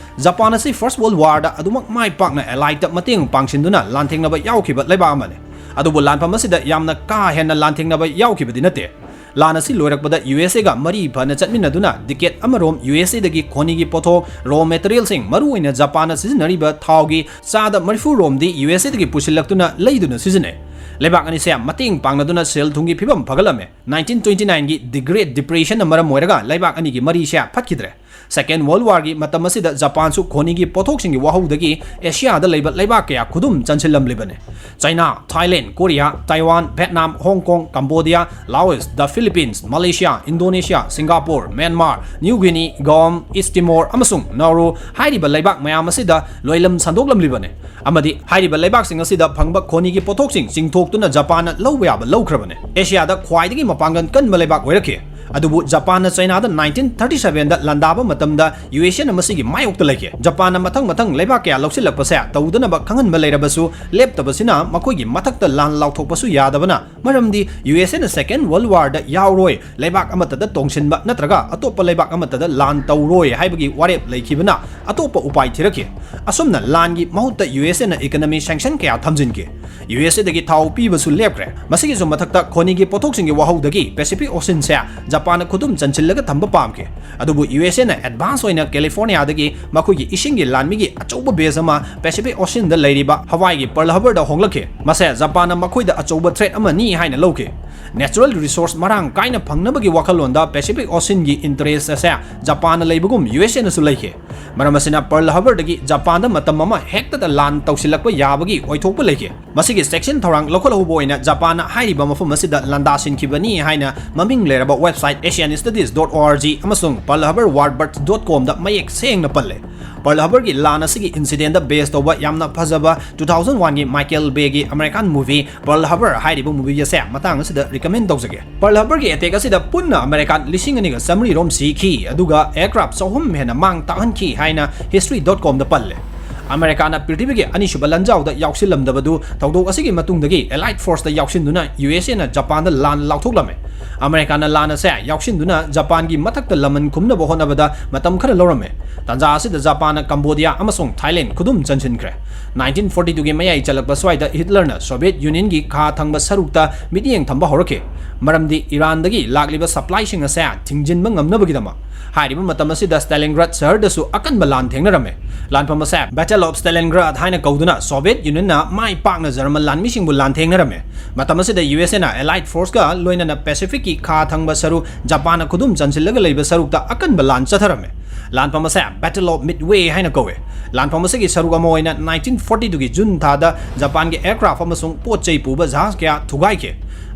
ꯖꯄꯥꯟ ꯑꯁꯤ First World War ꯗ ꯑꯗꯨꯃꯛ ꯃꯥꯏ ꯄꯥꯛꯅ Allied ꯇ ꯃꯇꯦꯡ ꯄꯥꯡꯁꯤꯟꯗꯨꯅ ꯂꯥꯟꯊꯦꯡꯅꯕ ꯌꯥꯎꯈꯤꯕ ꯂꯩꯕꯥꯛ ꯑꯃꯅꯤ꯫ ꯑꯗꯨꯕꯨ ꯂꯥꯟꯐꯝ ꯑꯁꯤꯗ ꯌꯥꯝꯅ ꯀꯥ ꯍꯦꯟꯅ ꯂꯥꯟꯊꯦꯡꯅꯕ ꯌꯥꯎꯈꯤꯕꯗꯤ ꯅꯠꯇꯦ꯫ ꯂꯥꯟ ꯑꯁꯤ ꯂꯣꯏꯔꯛꯄꯗ ꯌꯨ ꯑꯦꯁ ꯑꯦꯒ ꯃꯔꯤ ꯐꯅ ꯆꯠꯃꯤꯟꯅꯗꯨꯅ decade ꯑꯃꯔꯣꯝ ꯌꯨ ꯑꯦꯁ ꯑꯦꯗꯒꯤ ꯈꯣꯅꯤꯒꯤ ꯄꯣꯠꯊꯣꯛ, raw material ꯁꯤꯡ, ꯃꯔꯨꯑꯣꯏꯅ ꯖꯄꯥꯟꯅ ꯁꯤꯖꯤꯟꯅꯔꯤꯕ ꯊꯥꯎꯒꯤ ꯆꯥꯗ ꯃꯔꯤꯐꯨ ꯔꯣꯝꯗꯤ ꯌꯨ ꯑꯦꯁ ꯑꯦꯗꯒꯤ ꯄꯨꯁꯤꯜꯂꯛꯇꯨꯅ ꯂꯩꯗꯨꯅ ꯁꯤꯖꯤꯟꯅꯩ꯫ ꯂꯩꯕꯥꯛ ꯑꯅꯤꯁꯦ ꯃꯇꯦꯡ ꯄꯥꯡꯅꯗꯨꯅ ꯁꯦꯜ ꯊꯨꯝꯒꯤ ꯐꯤꯕꯝ ꯐꯒꯠꯂꯝꯃꯦ꯫ Nineteen twenty nine ꯒꯤ The Great Depression ꯅ ꯃꯔꯝ ꯑꯣꯏꯔꯒ ꯂꯩꯕꯥꯛ ꯑꯅꯤꯒꯤ ꯃꯔꯤꯁꯦ ꯐꯠꯈꯤꯗ꯭ꯔꯦ꯫ Second World War ꯒꯤ ꯃꯇꯝ ꯑꯁꯤꯗ ꯖꯄꯥꯟꯁꯨ ꯈꯣꯅꯤꯒꯤ ꯄꯣꯠꯊꯣꯛꯁꯤꯡꯒꯤ ꯋꯥꯍꯧꯗꯒꯤ ꯑꯦꯁꯤꯌꯥꯗ ꯂꯩꯕ ꯂꯩꯕꯥꯛ ꯀꯌꯥ ꯈꯨꯗꯨꯝ ꯆꯟꯁꯤꯜꯂꯝꯂꯤꯕꯅꯤ꯫ China, Thailand, Korea, Taiwan, Vietnam, Hong Kong, Cambodia, Laos, the Philippines, Malaysia, Indonesia, Singapore, Myanmar, New Guinea, Guam, East Timor ꯑꯃꯁꯨꯡ ꯅꯥꯎꯔꯨ ꯍꯥꯏꯔꯤꯕ ꯂꯩꯕꯥꯛ ꯃꯌꯥꯝ ꯑꯁꯤꯗ ꯂꯣꯏꯂꯝ ꯁꯟꯗꯣꯛꯂꯝꯂꯤꯕꯅꯤ꯫ ꯑꯃꯗꯤ ꯍꯥꯏꯔꯤꯕ ꯂꯩꯕꯥꯛꯁꯤꯡ ꯑꯁꯤꯗ ꯐꯪꯕ ꯈꯣꯅꯤꯒꯤ ꯄꯣꯠꯊꯣꯛꯁꯤꯡ ꯆꯤꯡꯊꯣꯛꯇꯨꯅ ꯖꯄꯥꯟꯅ ꯂꯧꯕ ꯌꯥꯕ ꯂꯧꯈ꯭ꯔꯕꯅꯤ꯫ ꯑꯦꯁꯤꯌꯥꯗ ꯈ꯭ꯋꯥꯏꯗꯒꯤ ꯃꯄꯥꯡꯒꯜ ꯀꯟꯕ ꯂꯩꯕꯥꯛ ꯑꯣꯏꯔꯛꯈꯤ꯫ ꯑꯗꯨꯕꯨ ꯖꯄꯥꯟꯅ ꯆꯩꯅꯥꯗ nineteen thirty seven ꯗ ꯂꯥꯟꯗꯥꯕ ꯃꯇꯝꯗ ꯌꯨ ꯑꯦꯁ ꯑꯦꯅ ꯃꯁꯤꯒꯤ ꯃꯥꯌꯣꯛꯇ ꯂꯩꯈꯤ꯫ ꯖꯄꯥꯟꯅ ꯃꯊꯪ ꯃꯊꯪ ꯂꯩꯕꯥꯛ ꯀꯌꯥ ꯂꯧꯁꯤꯜꯂꯛꯄꯁꯦ ꯇꯧꯗꯅꯕ ꯈꯪꯍꯟꯕ ꯂꯩꯔꯕꯁꯨ, ꯂꯦꯞꯇꯕꯁꯤꯅ ꯃꯈꯣꯏꯒꯤ ꯃꯊꯛꯇ ꯂꯥꯟ ꯂꯥꯎꯊꯣꯛꯄꯁꯨ ꯌꯥꯗꯕꯅ, ꯃꯔꯝꯗꯤ ꯌꯨ ꯑꯦꯁ ꯑꯦꯅ Second World War ꯗ ꯌꯥꯎꯔꯣꯏ, ꯂꯩꯕꯥꯛ ꯑꯃꯠꯇꯗ ꯇꯣꯡꯁꯤꯟꯕ ꯅꯠꯇ꯭ꯔꯒ ꯑꯇꯣꯞꯄ ꯂꯩꯕꯥꯛ ꯑꯃꯠꯇꯗ ꯂꯥꯟ ꯇꯧꯔꯣꯏ ꯍꯥꯏꯕꯒꯤ ꯋꯥꯔꯦꯞ ꯂꯩꯈꯤꯕꯅ ꯑꯇꯣꯞꯄ ꯎꯄꯥꯏ ꯊꯤꯔꯛꯈꯤ꯫ ꯑꯁꯨꯝꯅ ꯂꯥꯟꯒꯤ ꯃꯍꯨꯠꯇ ꯌꯨ ꯑꯦꯁ ꯑꯦꯅ economy sanction ꯀꯌꯥ ꯊꯝꯖꯤꯟꯈꯤ꯫ ꯌꯨ ꯑꯦꯁ ꯑꯦꯗꯒꯤ ꯊꯥꯎ ꯄꯤꯕꯁꯨ ꯂꯦꯞꯈ꯭ꯔꯦ꯫ ꯃꯁꯤꯒꯤꯁꯨ ꯃꯊꯛꯇ ꯈꯣꯅꯤꯒꯤ ꯄꯣꯠꯊꯣꯛꯁꯤꯡꯒꯤ ꯋꯥꯍꯧꯗꯒꯤ Pacific Ocean ꯁꯦ ꯖꯄꯥꯟꯅ ꯈꯨꯗꯨꯝ ꯆꯟꯁꯤꯜꯂꯒ ꯊꯝꯕ ꯄꯥꯝꯈꯤ꯫ ꯑꯗꯨꯕꯨ ꯌꯨ ꯑꯦꯁ ꯑꯦꯅ advance ꯑꯣꯏꯅ ꯀꯦꯂꯤꯐꯣꯔꯅꯤꯌꯥꯗꯒꯤ ꯃꯈꯣꯏꯒꯤ ꯏꯁꯤꯡꯒꯤ ꯂꯥꯟꯃꯤꯒꯤ ꯑꯆꯧꯕ base ꯑꯃ Pacific Ocean ꯗ ꯂꯩꯔꯤꯕ ꯍꯋꯥꯏꯒꯤ Pearl Harbor ꯗ ꯍꯣꯡꯂꯛꯈꯤ꯫ ꯃꯁꯦ ꯖꯄꯥꯟꯅ ꯃꯈꯣꯏꯗ ꯑꯆꯧꯕ threat ꯑꯃꯅꯤ ꯍꯥꯏꯅ ꯂꯧꯈꯤ꯫ Natural resource ꯃꯔꯥꯡ ꯀꯥꯏꯅ ꯐꯪꯅꯕꯒꯤ ꯋꯥꯈꯜꯂꯣꯟꯗ Pacific Ocean ꯒꯤ interest ꯑꯁꯦ ꯖꯄꯥꯟꯅ ꯂꯩꯕꯒꯨꯝ ꯌꯨ ꯑꯦꯁ ꯑꯦꯅꯁꯨ ꯂꯩꯈꯤ꯫ ꯃꯔꯝ ꯑꯁꯤꯅ Pearl Harbor ꯗꯒꯤ ꯖꯄꯥꯟꯗ ꯃꯇꯝ ꯑꯃ ꯍꯦꯛꯇꯗ ꯂꯥꯟ ꯇꯧꯁꯤꯜꯂꯛꯄ ꯌꯥꯕꯒꯤ ꯑꯣꯏꯊꯣꯛꯄ ꯂꯩꯈꯤ꯫ ꯃꯁꯤꯒꯤ ꯆꯦꯛꯁꯤꯟ ꯊꯧꯔꯥꯡ ꯂꯧꯈꯠꯍꯧꯕ ꯑꯣꯏꯅ ꯖꯄꯥꯟꯅ ꯍꯥꯏꯔꯤꯕ ꯃꯐꯝ ꯑꯁꯤꯗ ꯂꯥꯟꯗꯥꯁꯤꯟꯈꯤꯕꯅꯤ ꯍꯥꯏꯅ ꯃꯃꯤꯡ ꯂꯩꯔꯕ website Asian Studies dot org ꯑꯃꯁꯨꯡ Pearl Harbor Warbirds dot com ꯗ ꯃꯌꯦꯛ ꯁꯦꯡꯅ ꯄꯜꯂꯦ꯫ Pearl Harborꯒꯤ ꯂꯥꯟ ꯑꯁꯤꯒꯤ incidentꯗ base ꯇꯧꯕ ꯌꯥꯝꯅ ꯐꯖꯕ two thousand one ꯒꯤ Michael Bayꯒꯤ American movie Pearl Harbor ꯍꯥꯏꯔꯤꯕ movie ꯑꯁꯦ ꯃꯇꯥꯡ ꯑꯁꯤꯗ recommend ꯇꯧꯖꯒꯦ꯫ Pearl Harborꯒꯤ attack ꯑꯁꯤꯗ ꯄꯨꯟꯅ American ꯂꯤꯁꯤꯡ ꯑꯅꯤꯒ ꯆꯥꯃꯔꯤ ꯔꯣꯝ ꯁꯤꯈꯤ, ꯑꯗꯨꯒ aircraft ꯆꯍꯨꯝ ꯍꯦꯟꯅ ꯃꯥꯡ ꯇꯥꯛꯍꯟꯈꯤ ꯍꯥꯏꯅ history dot com ꯗ ꯄꯜꯂꯦ꯫ ꯑꯃꯦꯔꯤꯀꯥꯅ ꯄ꯭ꯔꯤꯊꯤꯕꯤꯒꯤ ꯑꯅꯤꯁꯨꯕ ꯂꯥꯟꯖꯥꯎꯗ ꯌꯥꯎꯁꯤꯜꯂꯝꯗꯕꯗꯨ ꯊꯧꯗꯣꯛ ꯑꯁꯤꯒꯤ ꯃꯇꯨꯡꯗꯒꯤ Allied Forceꯇ ꯌꯥꯎꯁꯤꯟꯗꯨꯅ USAꯅ ꯖꯄꯥꯟꯗ ꯂꯥꯟ ꯂꯥꯎꯊꯣꯛꯂꯝꯃꯦ꯫ ꯑꯃꯦꯔꯤꯀꯥꯅ ꯂꯥꯟ ꯑꯁꯦ ꯌꯥꯎꯁꯤꯟꯗꯨꯅ ꯖꯄꯥꯟꯒꯤ ꯃꯊꯛꯇ ꯂꯃꯟ ꯈꯨꯝꯅꯕ ꯍꯣꯠꯅꯕꯗ ꯃꯇꯝ ꯈꯔ ꯂꯧꯔꯝꯃꯦ꯫ ꯇꯥꯟꯖꯥ ꯑꯁꯤꯗ ꯖꯄꯥꯟꯅ ꯀꯝꯕꯣꯗꯤꯌꯥ ꯑꯃꯁꯨꯡ ꯊꯥꯏꯂꯦꯟ ꯈꯨꯗꯨꯝ ꯆꯟꯁꯤꯟꯈ꯭ꯔꯦ꯫ Nineteen forty twoꯒꯤ ꯃꯌꯥꯏ ꯆꯜꯂꯛꯄ ꯁ꯭ꯋꯥꯏꯗ ꯍꯤꯠꯂꯔꯅ ꯁꯣꯚꯤꯌꯦꯠ ꯌꯨꯅꯤꯌꯟꯒꯤ ꯈꯥ ꯊꯪꯕ ꯁꯔꯨꯛꯇ ꯃꯤꯠꯌꯦꯡ ꯊꯝꯕ ꯍꯧꯔꯛꯈꯤ, ꯃꯔꯝꯗꯤ ꯏꯔꯥꯟꯗꯒꯤ ꯂꯥꯛꯂꯤꯕ supplyꯁꯤꯡ ꯑꯁꯦ ꯊꯤꯡꯖꯤꯟꯕ ꯉꯝꯅꯕꯒꯤꯗꯃꯛ꯫ ꯍꯥꯏꯔꯤꯕ ꯃꯇꯝ ꯑꯁꯤꯗ Stalingrad ꯁꯍꯔꯗꯁꯨ ꯑꯀꯟꯕ ꯂꯥꯟ ꯊꯦꯡꯅꯔꯝꯃꯦ꯫ ꯂꯥꯟꯐꯝ ꯑꯁꯦ Battle of Stalingrad ꯍꯥꯏꯅ ꯀꯧꯗꯨꯅ ꯁꯣꯚꯤꯌꯦꯠ ꯌꯨꯅꯤꯌꯟꯅ ꯃꯥꯏ ꯄꯥꯛꯅ ꯖꯔꯃꯟ ꯂꯥꯟꯃꯤꯁꯤꯡꯕꯨ ꯂꯥꯟꯊꯦꯡꯅꯔꯝꯃꯤ꯫ ꯃꯇꯝ ꯑꯁꯤꯗ USAꯅ Allied Forceꯀ ꯂꯣꯏꯅꯅ Pacificꯀꯤ ꯈꯥ ꯊꯪꯕ ꯁꯔꯨ, ꯖꯄꯥꯟꯅ ꯈꯨꯗꯨꯝ ꯆꯟꯁꯤꯜꯂꯒ ꯂꯩꯕ ꯁꯔꯨꯛꯇ ꯑꯀꯟꯕ ꯂꯥꯟ ꯆꯠꯊꯔꯝꯃꯤ꯫ ꯂꯥꯟꯐꯝ ꯑꯁꯦ Battle of Midway ꯍꯥꯏꯅ ꯀꯧꯏ꯫ ꯂꯥꯟꯐꯝ ꯑꯁꯤꯒꯤ ꯁꯔꯨꯛ ꯑꯃ ꯑꯣꯏꯅ nineteen forty twoꯒꯤ June ꯊꯥꯗ ꯖꯄꯥꯟꯒꯤ aircraft ꯑꯃꯁꯨꯡ ꯄꯣꯠ ꯆꯩ ꯄꯨꯕ ꯖꯍꯥꯖ ꯀꯌꯥ ꯊꯨꯒꯥꯏꯈꯤ꯫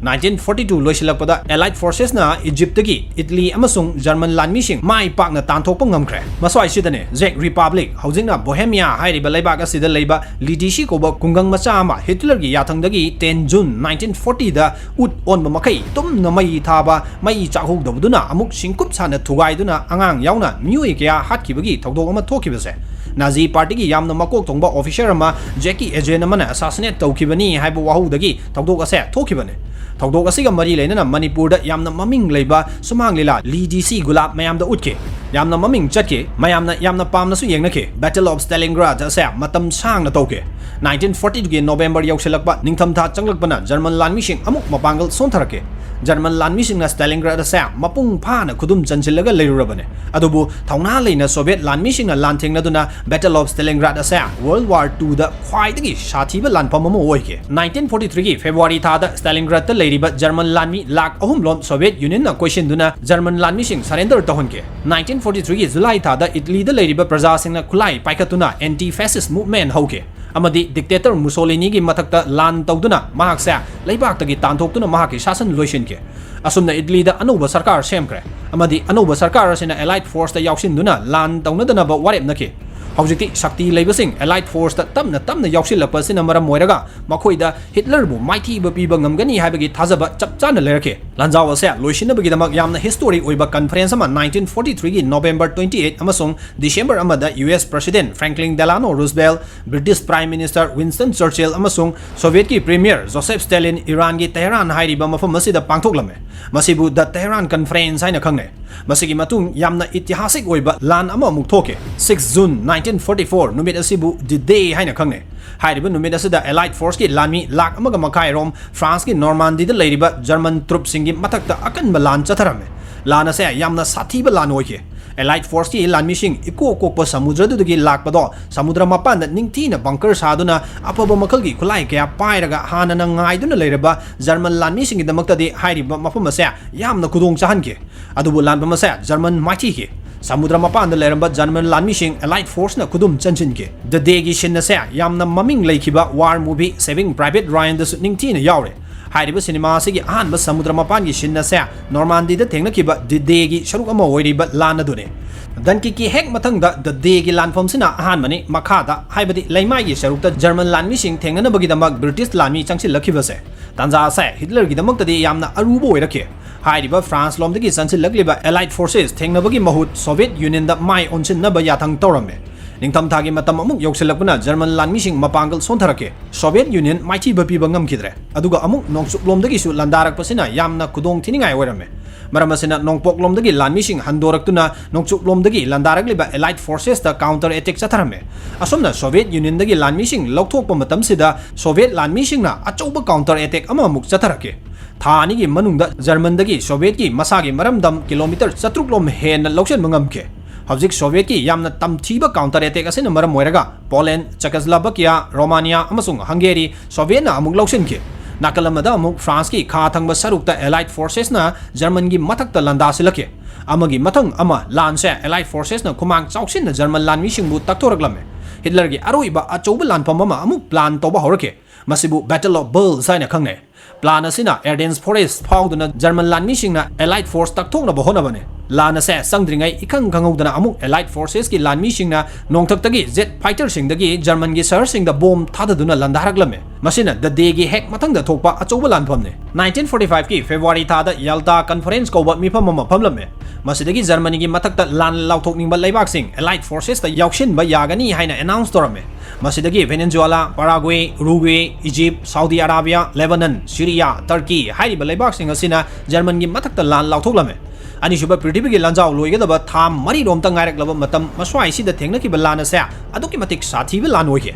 Nineteen forty two ꯂꯣꯏꯁꯤꯜꯂꯛꯄꯗ Allied Forcesꯅ Egyptꯇꯒꯤ Italy ꯑꯃꯁꯨꯡ ꯖꯔꯃꯟ ꯂꯥꯟꯃꯤꯁꯤꯡ ꯃꯥꯏ ꯄꯥꯛꯅ ꯇꯥꯟꯊꯣꯛꯄ ꯉꯝꯈ꯭ꯔꯦ꯫ ꯃꯁ꯭ꯋꯥꯏꯁꯤꯗꯅꯦ Czech Republic, ꯍꯧꯖꯤꯛꯅ Bohemia ꯍꯥꯏꯔꯤꯕ ꯂꯩꯕꯥꯛ ꯑꯁꯤꯗ ꯂꯩꯕ Lidice ꯀꯧꯕ ꯈꯨꯡꯒꯪ ꯃꯆꯥ ꯑꯃ ꯍꯤꯠꯂꯔꯒꯤ ꯌꯥꯊꯪꯗꯒꯤ ten June nineteen forty ꯗ ꯎꯠ ꯑꯣꯟꯕ ꯃꯈꯩ ꯇꯨꯝꯅ ꯃꯩ ꯊꯥꯕ, ꯃꯩ ꯆꯥꯛꯍꯧꯗꯕꯗꯨꯅ ꯑꯃꯨꯛ ꯁꯤꯡꯀꯨꯞ ꯁꯥꯅ ꯊꯨꯒꯥꯏꯗꯨꯅ ꯑꯉꯥꯡ ꯌꯥꯎꯅ ꯃꯤꯑꯣꯏ ꯀꯌꯥ ꯍꯥꯠꯈꯤꯕꯒꯤ ꯊꯧꯗꯣꯛ ꯑꯃ ꯊꯣꯛꯈꯤꯕꯁꯦ꯫ Nazi partyꯒꯤ ꯌꯥꯝꯅ ꯃꯀꯣꯛ ꯊꯣꯡꯕ officer ꯑꯃ Czechꯀꯤ agent ꯑꯃꯅ assassinate ꯇꯧꯈꯤꯕꯅꯤ ꯍꯥꯏꯕ ꯋꯥꯍꯧꯗꯒꯤ ꯊꯧꯗꯣꯛ ꯑꯁꯦ ꯊꯣꯛꯈꯤꯕꯅꯤ꯫ ꯊꯧꯗꯣꯛ ꯑꯁꯤꯒ ꯃꯔꯤ ꯂꯩꯅꯅ ꯃꯅꯤꯄꯨꯔꯗ ꯌꯥꯝꯅ ꯃꯃꯤꯡ ꯂꯩꯕ ꯁꯨꯃꯥꯡ ꯂꯤꯂꯥ Lidice ꯒꯨꯂꯥꯞ ꯃꯌꯥꯝꯗ ꯎꯠꯈꯤ꯫ ꯌꯥꯝꯅ ꯃꯃꯤꯡ ꯆꯠꯈꯤ, ꯃꯌꯥꯝꯅ ꯌꯥꯝꯅ ꯄꯥꯝꯅꯁꯨ ꯌꯦꯡꯅꯈꯤ꯫ Battle of Stalingrad ꯑꯁꯦ ꯃꯇꯝ ꯁꯥꯡꯅ ꯇꯧꯈꯤ꯫ Nineteen forty twoꯒꯤ November ꯌꯧꯁꯤꯜꯂꯛꯄ, ꯅꯤꯡꯊꯝꯊꯥ ꯆꯪꯂꯛꯄꯅ ꯖꯔꯃꯟ ꯂꯥꯟꯃꯤꯁꯤꯡ ꯑꯃꯨꯛ ꯃꯄꯥꯡꯒꯜ ꯁꯣꯟꯊꯔꯛꯈꯤ꯫ ꯖꯔꯃꯟ ꯂꯥꯟꯃꯤꯁꯤꯡꯅ Stalingrad ꯑꯁꯦ ꯃꯄꯨꯡ ꯐꯥꯅ ꯈꯨꯗꯨꯝ ꯆꯟꯁꯤꯜꯂꯒ ꯂꯩꯔꯨꯔꯕꯅꯤ꯫ ꯑꯗꯨꯕꯨ ꯊꯧꯅꯥ ꯂꯩꯅ Soviet ꯂꯥꯟꯃꯤꯁꯤꯡꯅ ꯂꯥꯟꯊꯦꯡꯅꯗꯨꯅ Battle of Stalingrad ꯑꯁꯦ World War two ꯗ ꯈ꯭ꯋꯥꯏꯗꯒꯤ ꯁꯥꯊꯤꯕ ꯂꯥꯟꯐꯝ ꯑꯃ ꯑꯣꯏꯈꯤ꯫ Nineteen forty three ꯒꯤ February ꯊꯥꯗ Stalingradꯇ ꯂꯩꯔꯤꯕ ꯖꯔꯃꯟ ꯂꯥꯟꯃꯤ ꯂꯥꯈ ꯑꯍꯨꯝ ꯂꯣꯝ Soviet Unionꯅ ꯀꯣꯏꯁꯤꯟꯗꯨꯅ ꯖꯔꯃꯟ ꯂꯥꯟꯃꯤꯁꯤꯡ surrender ꯇꯧꯍꯟꯈꯤ꯫ Nineteen forty three ꯒꯤ July ꯊꯥꯗ Italyꯗ ꯂꯩꯔꯤꯕ ꯄ꯭ꯔꯖꯥꯁꯤꯡꯅ ꯈꯨꯠꯂꯥꯏ ꯄꯥꯏꯈꯠꯇꯨꯅ anti-fascist movement ꯍꯧꯈꯤ꯫ ꯑꯃꯗꯤ dictator Mussoliniꯒꯤ ꯃꯊꯛꯇ ꯂꯥꯟ ꯇꯧꯗꯨꯅ ꯃꯍꯥꯛꯁꯦ ꯂꯩꯕꯥꯛꯇꯒꯤ ꯇꯥꯟꯊꯣꯛꯇꯨꯅ ꯃꯍꯥꯛꯀꯤ ꯁꯥꯁꯟ ꯂꯣꯏꯁꯤꯟꯈꯤ꯫ ꯑꯁꯨꯝꯅ ꯏꯇꯂꯤꯗ ꯑꯅꯧꯕ ꯁꯔꯀꯥꯔ ꯁꯦꯝꯈ꯭ꯔꯦ, ꯑꯃꯗꯤ ꯑꯅꯧꯕ ꯁꯔꯀꯥꯔ ꯑꯁꯤꯅ Allied Forceꯇ ꯌꯥꯎꯁꯤꯟꯗꯨꯅ ꯂꯥꯟ ꯇꯧꯅꯗꯅꯕ ꯋꯥꯔꯦꯞꯅꯈꯤ꯫ ꯍꯧꯖꯤꯛꯇꯤ ꯁꯛꯇꯤ ꯂꯩꯕꯁꯤꯡ Allied Forceꯇ ꯇꯞꯅ ꯇꯞꯅ ꯌꯥꯎꯁꯤꯜꯂꯛꯄ ꯑꯁꯤꯅ ꯃꯔꯝ ꯑꯣꯏꯔꯒ ꯃꯈꯣꯏꯗ ꯍꯤꯠꯂꯔꯕꯨ ꯃꯥꯏꯊꯤꯕ ꯄꯤꯕ ꯉꯝꯒꯅꯤ ꯍꯥꯏꯕꯒꯤ ꯊꯥꯖꯕ ꯆꯞ ꯆꯥꯅ ꯂꯩꯔꯛꯈꯤ꯫ ꯂꯥꯟꯖꯥꯎ ꯑꯁꯦ ꯂꯣꯏꯁꯤꯟꯅꯕꯒꯤꯗꯃꯛ ꯌꯥꯝꯅ history ꯑꯣꯏꯕ conference ꯑꯃ nineteen forty threeꯒꯤ November twenty eight ꯑꯃꯁꯨꯡ December ꯑꯃꯗ U S President Franklin Delano Roosevelt, British Prime Minister Winston Churchill ꯑꯃꯁꯨꯡ Sovietꯀꯤ Premier Joseph Stalin ꯏꯔꯥꯟꯒꯤ ꯇꯦꯍꯔꯥꯟ ꯍꯥꯏꯔꯤꯕ ꯃꯐꯝ ꯑꯁꯤꯗ ꯄꯥꯡꯊꯣꯛꯂꯝꯃꯤ꯫ ꯃꯁꯤꯕꯨ The Tehran Conference ꯍꯥꯏꯅ ꯈꯪꯅꯩ꯫ ꯃꯁꯤꯒꯤ ꯃꯇꯨꯡ ꯌꯥꯝꯅ ꯏꯇꯤꯍꯥꯁꯤꯛ ꯑꯣꯏꯕ ꯂꯥꯟ ꯑꯃ ꯑꯃꯨꯛ ꯊꯣꯛꯈꯤ꯫ Six June nineteen forty four ꯅꯨꯃꯤꯠ ꯑꯁꯤꯕꯨ D-Day ꯍꯥꯏꯅ ꯈꯪꯅꯩ꯫ ꯍꯥꯏꯔꯤꯕ ꯅꯨꯃꯤꯠ ꯑꯁꯤꯗ Allied Forceꯀꯤ ꯂꯥꯟꯃꯤ ꯂꯥꯈ ꯑꯃꯒ ꯃꯈꯥꯏ ꯔꯣꯝ Franceꯀꯤ Normandyꯗ ꯂꯩꯔꯤꯕ German troops ꯁꯤꯡꯒꯤ ꯃꯊꯛꯇ ꯑꯀꯟꯕ ꯂꯥꯟ ꯆꯠꯊꯔꯝꯃꯤ꯫ ꯂꯥꯟ ꯑꯁꯦ ꯌꯥꯝꯅ ꯁꯥꯊꯤꯕ ꯂꯥꯟ ꯑꯣꯏꯈꯤ꯫ Allied Forceꯀꯤ ꯂꯥꯟꯃꯤꯁꯤꯡ ꯏꯀꯣꯛ ꯀꯣꯛꯄ ꯁꯃꯨꯗ꯭ꯔꯗꯨꯗꯒꯤ ꯂꯥꯛꯄꯗꯣ ꯁꯃꯨꯗ꯭ꯔ ꯃꯄꯥꯟꯗ ꯅꯤꯡꯊꯤꯅ bunker ꯁꯥꯗꯨꯅ ꯑꯐꯕ ꯃꯈꯜꯒꯤ ꯈꯨꯠꯂꯥꯏ ꯀꯌꯥ ꯄꯥꯏꯔꯒ ꯍꯥꯟꯅꯅ ꯉꯥꯏꯗꯨꯅ ꯂꯩꯔꯕ German ꯂꯥꯟꯃꯤꯁꯤꯡꯒꯤꯗꯃꯛꯇꯗꯤ ꯍꯥꯏꯔꯤꯕ ꯃꯐꯝ ꯑꯁꯦ ꯌꯥꯝꯅ ꯈꯨꯗꯣꯡ ꯆꯥꯍꯟꯈꯤ꯫ ꯑꯗꯨꯕꯨ ꯂꯥꯟꯐꯝ ꯑꯁꯦ German ꯃꯥꯏꯊꯤꯈꯤ꯫ ꯁꯃꯨꯗ꯭ꯔ ꯃꯄꯥꯟꯗ ꯂꯩꯔꯝꯕ German ꯂꯥꯟꯃꯤꯁꯤꯡ Allied Forceꯅ ꯈꯨꯗꯨꯝ ꯆꯟꯁꯤꯟꯈꯤ꯫ D-Day ꯒꯤ scene ꯑꯁꯦ ꯌꯥꯝꯅ ꯃꯃꯤꯡ ꯂꯩꯈꯤꯕ war movie Saving Private Ryanꯗꯁꯨ ꯅꯤꯡꯊꯤꯅ ꯌꯥꯎꯔꯦ꯫ ꯍꯥꯏꯔꯤꯕ ꯁꯤꯅꯦꯃꯥ ꯑꯁꯤꯒꯤ ꯑꯍꯥꯟꯕ ꯁꯃꯨꯗ꯭ꯔ ꯃꯄꯥꯟꯒꯤ scene ꯑꯁꯦ Normandyꯗ ꯊꯦꯡꯅꯈꯤꯕ D-Day ꯒꯤ ꯁꯔꯨꯛ ꯑꯃ ꯑꯣꯏꯔꯤꯕ ꯂꯥꯟ ꯑꯗꯨꯅꯤ꯫ Dunkerqueꯀꯤ ꯍꯦꯛ ꯃꯊꯪꯗ D-Day ꯒꯤ ꯂꯥꯟꯐꯝꯁꯤꯅ ꯑꯍꯥꯟꯕꯅꯤ꯫ ꯃꯈꯥꯗ, ꯍꯥꯏꯕꯗꯤ ꯂꯩꯃꯥꯏꯒꯤ ꯁꯔꯨꯛꯇ German ꯂꯥꯟꯃꯤꯁꯤꯡ ꯊꯦꯡꯅꯅꯕꯒꯤꯗꯃꯛ British ꯂꯥꯟꯃꯤ ꯆꯪꯁꯤꯜꯂꯛꯈꯤꯕꯁꯦ, ꯇꯥꯟꯖꯥ ꯑꯁꯦ ꯍꯤꯠꯂꯔꯒꯤꯗꯃꯛꯇꯗꯤ ꯌꯥꯝꯅ ꯑꯔꯨꯕ ꯑꯣꯏꯔꯛꯈꯤ꯫ ꯍꯥꯏꯔꯤꯕ France ꯂꯣꯝꯗꯒꯤ ꯆꯪꯁꯤꯜꯂꯛꯂꯤꯕ Allied Forces ꯊꯦꯡꯅꯕꯒꯤ ꯃꯍꯨꯠ Soviet Unionꯗ ꯃꯥꯏ ꯑꯣꯟꯁꯤꯟꯅꯕ ꯌꯥꯊꯪ ꯇꯧꯔꯝꯃꯤ꯫ ꯅꯤꯡꯊꯝꯊꯥꯒꯤ ꯃꯇꯝ ꯑꯃꯨꯛ ꯌꯧꯁꯤꯜꯂꯛꯄꯅ German ꯂꯥꯟꯃꯤꯁꯤꯡ ꯃꯄꯥꯡꯒꯜ ꯁꯣꯟꯊꯔꯛꯈꯤ꯫ Soviet Union ꯃꯥꯏꯊꯤꯕ ꯄꯤꯕ ꯉꯝꯈꯤꯗ꯭ꯔꯦ꯫ ꯑꯗꯨꯒ ꯑꯃꯨꯛ ꯅꯣꯡꯆꯨꯞꯂꯣꯝꯗꯒꯤꯁꯨ ꯂꯥꯟꯗꯥꯔꯛꯄꯁꯤꯅ ꯌꯥꯝꯅ ꯈꯨꯗꯣꯡ ꯊꯤꯅꯤꯡꯉꯥꯏ ꯑꯣꯏꯔꯝꯃꯤ꯫ ꯃꯔꯝ ꯑꯁꯤꯅ ꯅꯣꯡꯄꯣꯛꯂꯣꯝꯗꯒꯤ ꯂꯥꯟꯃꯤꯁꯤꯡ ꯍꯟꯗꯣꯔꯛꯇꯨꯅ ꯅꯣꯡꯆꯨꯞꯂꯣꯝꯗꯒꯤ ꯂꯥꯟꯗꯥꯔꯛꯂꯤꯕ Allied Forcesꯇ counter attack ꯆꯠꯊꯔꯝꯃꯤ꯫ ꯑꯁꯨꯝꯅ Soviet Unionꯗꯒꯤ ꯂꯥꯟꯃꯤꯁꯤꯡ ꯂꯧꯊꯣꯛꯄ ꯃꯇꯝꯁꯤꯗ Soviet ꯂꯥꯟꯃꯤꯁꯤꯡꯅ ꯑꯆꯧꯕ counter attack ꯑꯃꯃꯨꯛ ꯆꯠꯊꯔꯛꯈꯤ꯫ ꯊꯥ ꯑꯅꯤꯒꯤ ꯃꯅꯨꯡꯗ Germanꯗꯒꯤ Sovietꯀꯤ ꯃꯁꯥꯒꯤ ꯃꯔꯝꯗꯝ kilometre ꯆꯥꯇ꯭ꯔꯨꯛ ꯂꯣꯝ ꯍꯦꯟꯅ ꯂꯧꯁꯤꯟꯕ ꯉꯝꯈꯤ꯫ ꯍꯧꯖꯤꯛ Sovietꯀꯤ ꯌꯥꯝꯅ ꯇꯝꯊꯤꯕ counter attack ꯑꯁꯤꯅ ꯃꯔꯝ ꯑꯣꯏꯔꯒ Poland, Czechoslovakia, Romania ꯑꯃꯁꯨꯡ Hungaryꯁꯣꯚꯤꯌꯦꯠꯅ ꯑꯃꯨꯛ ꯂꯧꯁꯤꯟꯈꯤ꯫ ꯅꯥꯀꯜ ꯑꯃꯗ ꯑꯃꯨꯛ Franceꯀꯤ ꯈꯥ ꯊꯪꯕ ꯁꯔꯨꯛꯇ Allied Forcesꯅ Germanꯒꯤ ꯃꯊꯛꯇ ꯂꯥꯟꯗꯥꯁꯤꯜꯂꯛꯈꯤ꯫ ꯑꯃꯒꯤ ꯃꯊꯪ ꯑꯃ ꯂꯥꯟꯁꯦ Allied Forcesꯅ ꯈꯨꯃꯥꯡ ꯆꯥꯎꯁꯤꯟꯅ German ꯂꯥꯟꯃꯤꯁꯤꯡꯕꯨ ꯇꯛꯊꯣꯔꯛꯂꯝꯃꯤ꯫ ꯍꯤꯠꯂꯔꯒꯤ ꯑꯔꯣꯏꯕ ꯑꯆꯧꯕ ꯂꯥꯟꯐꯝ ꯑꯃ ꯑꯃꯨꯛ ꯄ꯭ꯂꯥꯟ ꯇꯧꯕ ꯍꯧꯔꯛꯈꯤ꯫ ꯃꯁꯤꯕꯨ Battle of Bulge ꯍꯥꯏꯅ ꯈꯪꯅꯩ꯫ ꯄ꯭ꯂꯥꯟ ꯑꯁꯤꯅ ꯑꯦꯔꯗꯦꯟꯁ ꯐꯣꯔꯦꯁ ꯐꯥꯎꯗꯨꯅ ꯖꯔꯃꯟ ꯂꯥꯟꯃꯤꯁꯤꯡꯅ ꯑꯦꯂꯥꯏꯠ ꯐꯣꯔꯁ ꯇꯛꯊꯣꯛꯅꯕ ꯍꯣꯠꯅꯕꯅꯤ꯫ ꯂꯥꯟ ꯑꯁꯦ ꯆꯪꯗ꯭ꯔꯤꯉꯩ ꯏꯈꯪ ꯈꯪꯍꯧꯗꯅ ꯑꯃꯨꯛ ꯑꯦꯂꯥꯏꯠ ꯐꯣꯔꯁꯦꯁꯀꯤ ꯂꯥꯟꯃꯤꯁꯤꯡꯅ ꯅꯣꯡꯊꯛꯇꯒꯤ ꯖꯦꯠ ꯐꯥꯏꯇꯔꯁꯤꯡꯗꯒꯤ ꯖꯔꯃꯟꯒꯤ ꯁꯍꯔꯁꯤꯡꯗ ꯕꯣꯝ ꯊꯥꯗꯗꯨꯅ ꯂꯥꯟꯗꯥꯔꯛꯂꯝꯃꯤ꯫ ꯃꯁꯤꯅ ꯗ ꯗꯦꯒꯤ ꯍꯦꯛ ꯃꯊꯪꯗ ꯊꯣꯛꯄ ꯑꯆꯧꯕ ꯂꯥꯟꯐꯝꯅꯤ꯫ ꯅꯥꯏꯟꯇꯤꯟ ꯐꯣꯔꯇꯤ ꯐꯥꯏꯚꯀꯤ ꯐꯦꯕ꯭ꯔꯨꯋꯥꯔꯤ ꯊꯥꯗ ꯌꯥꯜꯇꯥ ꯀꯟꯐꯔꯦꯟꯁ ꯀꯧꯕ ꯃꯤꯐꯝ ꯑꯃ ꯐꯝꯂꯝꯃꯤ꯫ ꯃꯁꯤꯗꯒꯤ ꯖꯔꯃꯅꯤꯒꯤ ꯃꯊꯛꯇ ꯂꯥꯟ ꯂꯥꯎꯊꯣꯛꯅꯤꯡꯕ ꯂꯩꯕꯥꯛꯁꯤꯡ ꯑꯦꯂꯥꯏꯠ ꯐꯣꯔꯁꯦꯁꯇ ꯌꯥꯎꯁꯤꯟꯕ ꯌꯥꯒꯅꯤ ꯍꯥꯏꯅ ꯑꯦꯅꯥꯎꯟꯁ ꯇꯧꯔꯝꯃꯤ꯫ ꯃꯁꯤꯗꯒꯤ Venezuela, Paraguay, Uruguay, Egypt, Saudi Arabia, Lebanon, Syria, Turkey ꯍꯥꯏꯔꯤꯕ ꯂꯩꯕꯥꯛꯁꯤꯡ ꯑꯁꯤꯅ ꯖꯔꯃꯟꯒꯤ ꯃꯊꯛꯇ ꯂꯥꯟ ꯂꯥꯎꯊꯣꯛꯂꯝꯃꯤ꯫ ꯑꯅꯤꯁꯨꯕ ꯄ꯭ꯔꯤꯊꯤꯕꯤꯒꯤ ꯂꯥꯟꯖꯥꯎ ꯂꯣꯏꯒꯗꯕ ꯊꯥ ꯃꯔꯤꯔꯣꯝꯇ ꯉꯥꯏꯔꯛꯂꯕ ꯃꯇꯝ ꯃꯁ꯭ꯋꯥꯏꯁꯤꯗ ꯊꯦꯡꯅꯈꯤꯕ ꯂꯥꯟ ꯑꯁꯦ ꯑꯗꯨꯛꯀꯤ ꯃꯇꯤꯛ ꯁꯥꯊꯤꯕ ꯂꯥꯟ ꯑꯣꯏꯈꯤ꯫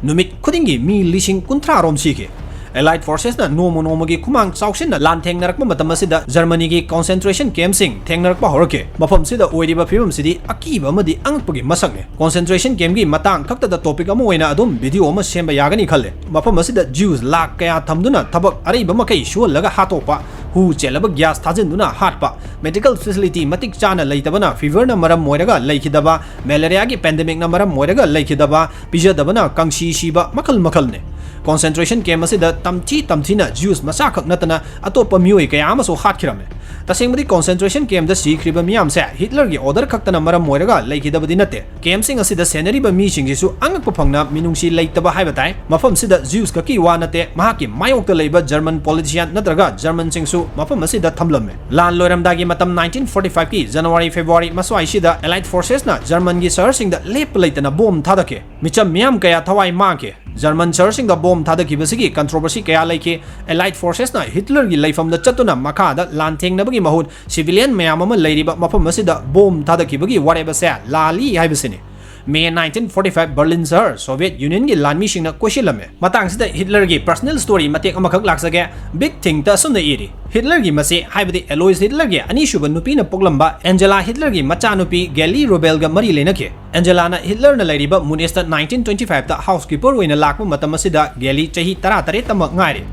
ꯅꯨꯃꯤꯠ ꯈꯨꯗꯤꯡꯒꯤ ꯃꯤ ꯂꯤꯁꯤꯡ ꯀꯨꯟꯊ꯭ꯔꯥ ꯔꯣꯝ ꯁꯤꯈꯤ꯫ ꯑꯦꯂꯥꯏꯠ ꯐꯣꯔꯁꯦꯁꯅ ꯅꯣꯡꯃ ꯅꯣꯡꯃꯒꯤ ꯈꯨꯃꯥꯡ ꯆꯥꯎꯁꯤꯟꯅ ꯂꯥꯟ ꯊꯦꯡꯅꯔꯛꯄ ꯃꯇꯝ ꯑꯁꯤꯗ ꯖꯔꯃꯅꯤꯒꯤ ꯀꯣꯟꯁꯦꯟꯇ꯭ꯔꯦꯁꯟ ꯀꯦꯝꯞꯁꯤꯡ ꯊꯦꯡꯅꯔꯛꯄ ꯍꯧꯔꯛꯈꯤ꯫ ꯃꯐꯝꯁꯤꯗ ꯑꯣꯏꯔꯤꯕ ꯐꯤꯕꯝꯁꯤꯗꯤ ꯑꯀꯤꯕ ꯑꯃꯗꯤ ꯑꯉꯛꯄꯒꯤ ꯃꯁꯛꯅꯤ꯫ ꯀꯣꯟꯁꯦꯟꯇ꯭ꯔꯦꯁꯟ ꯀꯦꯝꯞꯀꯤ ꯃꯇꯥꯡ ꯈꯛꯇꯗ ꯇꯣꯄꯤꯛ ꯑꯃ ꯑꯣꯏꯅ ꯑꯗꯨꯝ ꯚꯤꯗꯤꯑꯣ ꯑꯃ ꯁꯦꯝꯕ ꯌꯥꯒꯅꯤ ꯈꯜꯂꯦ꯫ ꯃꯐꯝ ꯑꯁꯤꯗ ꯖ꯭ꯌꯨꯁ ꯂꯥꯛ ꯀꯌꯥ ꯊꯝꯗꯨꯅ ꯊꯕꯛ ꯑꯔꯩꯕ ꯃꯈꯩ ꯁꯨꯍꯜꯂꯒ ꯍꯥꯠꯇꯣꯛꯄ, ꯍꯨ ꯆꯦꯜꯂꯕ ꯒ꯭ꯌꯥꯁ ꯊꯥꯖꯤꯟꯗꯨꯅ ꯍꯥꯠꯄ, ꯃꯦꯗꯤꯀꯦꯜ ꯐꯦꯁꯤꯂꯤꯇꯤ ꯃꯇꯤꯛ ꯆꯥꯅ ꯂꯩꯇꯕꯅ ꯐꯤꯚꯔꯅ ꯃꯔꯝ ꯑꯣꯏꯔꯒ ꯂꯩꯈꯤꯗꯕ, ꯃꯦꯂꯦꯔꯤꯌꯥꯒꯤ ꯄꯦꯟꯗꯦꯃꯤꯛꯅ ꯃꯔꯝ ꯑꯣꯏꯔꯒ ꯂꯩꯈꯤꯗꯕ, ꯄꯤꯖꯗꯕꯅ ꯀꯪꯁꯤ ꯁꯤꯕ ꯃꯈꯜ ꯃꯈꯜꯅꯤ꯫ ꯀꯣꯟꯁꯦꯟꯇ꯭ꯔꯦꯁꯟ ꯀꯦꯝꯞ ꯑꯁꯤꯗ ꯇꯝꯊꯤ ꯇꯝꯊꯤꯅ ꯖ꯭ꯌꯨꯁ ꯃꯆꯥꯈꯛ ꯅꯠꯇꯅ ꯑꯇꯣꯞꯄ ꯃꯤꯑꯣꯏ ꯀꯌꯥ ꯑꯃꯁꯨ ꯍꯥꯠꯈꯤꯔꯝꯃꯤ꯫ ꯇꯁꯦꯡꯕꯗꯤ ꯀꯣꯟꯁꯦꯟꯇ꯭ꯔꯦꯁꯟ ꯀꯦꯝꯞꯇ ꯁꯤꯈ꯭ꯔꯤꯕ ꯃꯤꯌꯥꯝꯁꯦ ꯍꯤꯠꯂꯔꯒꯤ ꯑꯣꯔꯗꯔ ꯈꯛꯇꯅ ꯃꯔꯝ ꯑꯣꯏꯔꯒ ꯂꯩꯈꯤꯗꯕꯗꯤ ꯅꯠꯇꯦ꯫ ꯀꯦꯝꯞꯁꯤꯡ ꯑꯁꯤꯗ ꯁꯦꯟꯅꯔꯤꯕ ꯃꯤꯁꯤꯡꯁꯤꯁꯨ ꯑꯉꯛꯄ ꯐꯪꯅ ꯃꯤꯅꯨꯡꯁꯤ ꯂꯩꯇꯕ ꯍꯥꯏꯕ ꯇꯥꯏ꯫ ꯃꯐꯝꯁꯤꯗ ꯖ꯭ꯌꯨꯁ ꯈꯛꯀꯤ ꯋꯥ ꯅꯠꯇꯦ, ꯃꯍꯥꯛꯀꯤ ꯃꯥꯌꯣꯛꯇ ꯂꯩꯕ ꯖꯔꯃꯟ ꯄꯣꯂꯤꯇꯤꯁꯤꯌꯥꯟ ꯅꯠꯇ꯭ꯔꯒ ꯖꯔꯃꯟꯁꯤꯡꯁꯨ ꯃꯐꯝ ꯑꯁꯤꯗ ꯊꯝꯂꯝꯃꯤ꯫ ꯂꯥꯟ ꯂꯣꯏꯔꯝꯗꯥꯏꯒꯤ ꯃꯇꯝ ꯅꯥꯏꯟꯇꯤꯟ ꯐꯣꯔꯇꯤ ꯐꯥꯏꯚꯀꯤ ꯖꯅꯋꯥꯔꯤ ꯐꯦꯕ꯭ꯔꯨꯋꯥꯔꯤ ꯃꯁ꯭ꯋꯥꯏꯁꯤꯗ ꯑꯦꯂꯥꯏꯠ ꯐꯣꯔꯁꯦꯁꯅ ꯖꯔꯃꯟꯒꯤ ꯁꯍꯔꯁꯤꯡꯗ ꯂꯦꯞꯄ ꯂꯩꯇꯅ ꯕꯣꯝ ꯊꯥꯗꯈꯤ꯫ ꯃꯤꯆꯝ ꯃꯤꯌꯥꯝ ꯀꯌꯥ ꯊꯋꯥꯏ ꯃꯥꯡꯈꯤ꯫ ꯖꯔꯃꯟ ꯁꯍꯔꯁꯤꯡꯗ ꯕꯣꯝ ꯊꯥꯗꯈꯤꯕꯁꯤꯒꯤ ꯀꯟꯇ꯭ꯔꯣꯚꯔꯁꯤ ꯀꯌꯥ ꯂꯩꯈꯤ꯫ ꯑꯦꯂꯥꯏꯠ ꯐꯣꯔꯁꯦꯁꯅ ꯍꯤꯠꯂꯔꯒꯤ ꯂꯩꯐꯝꯗ ꯆꯠꯇꯨꯅ ꯃꯈꯥꯗ ꯂꯥꯟ ꯊꯦꯡꯅꯕꯒꯤ ꯃꯍꯨꯠ ꯁꯤꯚꯤꯂꯤꯌꯟ ꯃꯌꯥꯝ ꯑꯃ ꯂꯩꯔꯤꯕ ꯃꯐꯝ ꯑꯁꯤꯗ ꯕꯣꯝ ꯊꯥꯗꯈꯤꯕꯒꯤ ꯋꯥꯔꯦꯞ ꯑꯁꯦ ꯂꯥꯜꯂꯤ ꯍꯥꯏꯕꯁꯤꯅꯤ꯫ ꯃꯦ ꯅꯥꯏꯟꯇꯤꯟ ꯐꯣꯔꯇꯤ ꯐꯥꯏꯚ ꯕꯔꯂꯤꯟ ꯁꯍꯔ ꯁꯣꯚꯤꯌꯦꯠ ꯌꯨꯅꯤꯌꯟꯒꯤ ꯂꯥꯟꯃꯤꯁꯤꯡꯅ ꯀꯣꯏꯁꯤꯜꯂꯝꯃꯤ꯫ ꯃꯇꯥꯡꯁꯤꯗ ꯍꯤꯠꯂꯔꯒꯤ ꯄꯔꯁꯅꯦꯜ ꯁ꯭ꯇꯣꯔꯤ ꯃꯇꯦꯛ ꯑꯃꯈꯛ ꯂꯥꯛꯆꯒꯦ꯫ ꯕꯤꯛ ꯊꯤꯡꯇ ꯑꯁꯨꯝꯅ ꯏꯔꯤ, ꯍꯤꯠꯂꯔꯒꯤ ꯃꯆꯦ ꯍꯥꯏꯕꯗꯤ ꯑꯦꯂꯣꯏꯁ ꯍꯤꯠꯂꯔꯒꯤ ꯑꯅꯤꯁꯨꯕ ꯅꯨꯄꯤꯅ ꯄꯣꯛꯂꯝꯕ ꯑꯦꯟꯖꯦꯂꯥ ꯍꯤꯠꯂꯔꯒꯤ ꯃꯆꯥꯅꯨꯄꯤ ꯒꯦꯂꯤ ꯔꯣꯕꯦꯜꯒ ꯃꯔꯤ ꯂꯩꯅꯈꯤ꯫ ꯑꯦꯟꯖꯦꯂꯥꯅ ꯍꯤꯠꯂꯔꯅ ꯂꯩꯔꯤꯕ ꯃꯨꯅꯤꯁꯇ ꯅꯥꯏꯟꯇꯤꯟ ꯇ꯭ꯋꯦꯟꯇꯤ ꯐꯥꯏꯚꯇ ꯍꯥꯎꯁꯀꯤꯄꯔ ꯑꯣꯏꯅ ꯂꯥꯛꯄ ꯃꯇꯝ ꯑꯁꯤꯗ ꯒꯦꯂꯤ ꯆꯍꯤ ꯇꯔꯥꯇꯔꯦꯠꯇꯃꯛ ꯉꯥꯏꯔꯤ꯫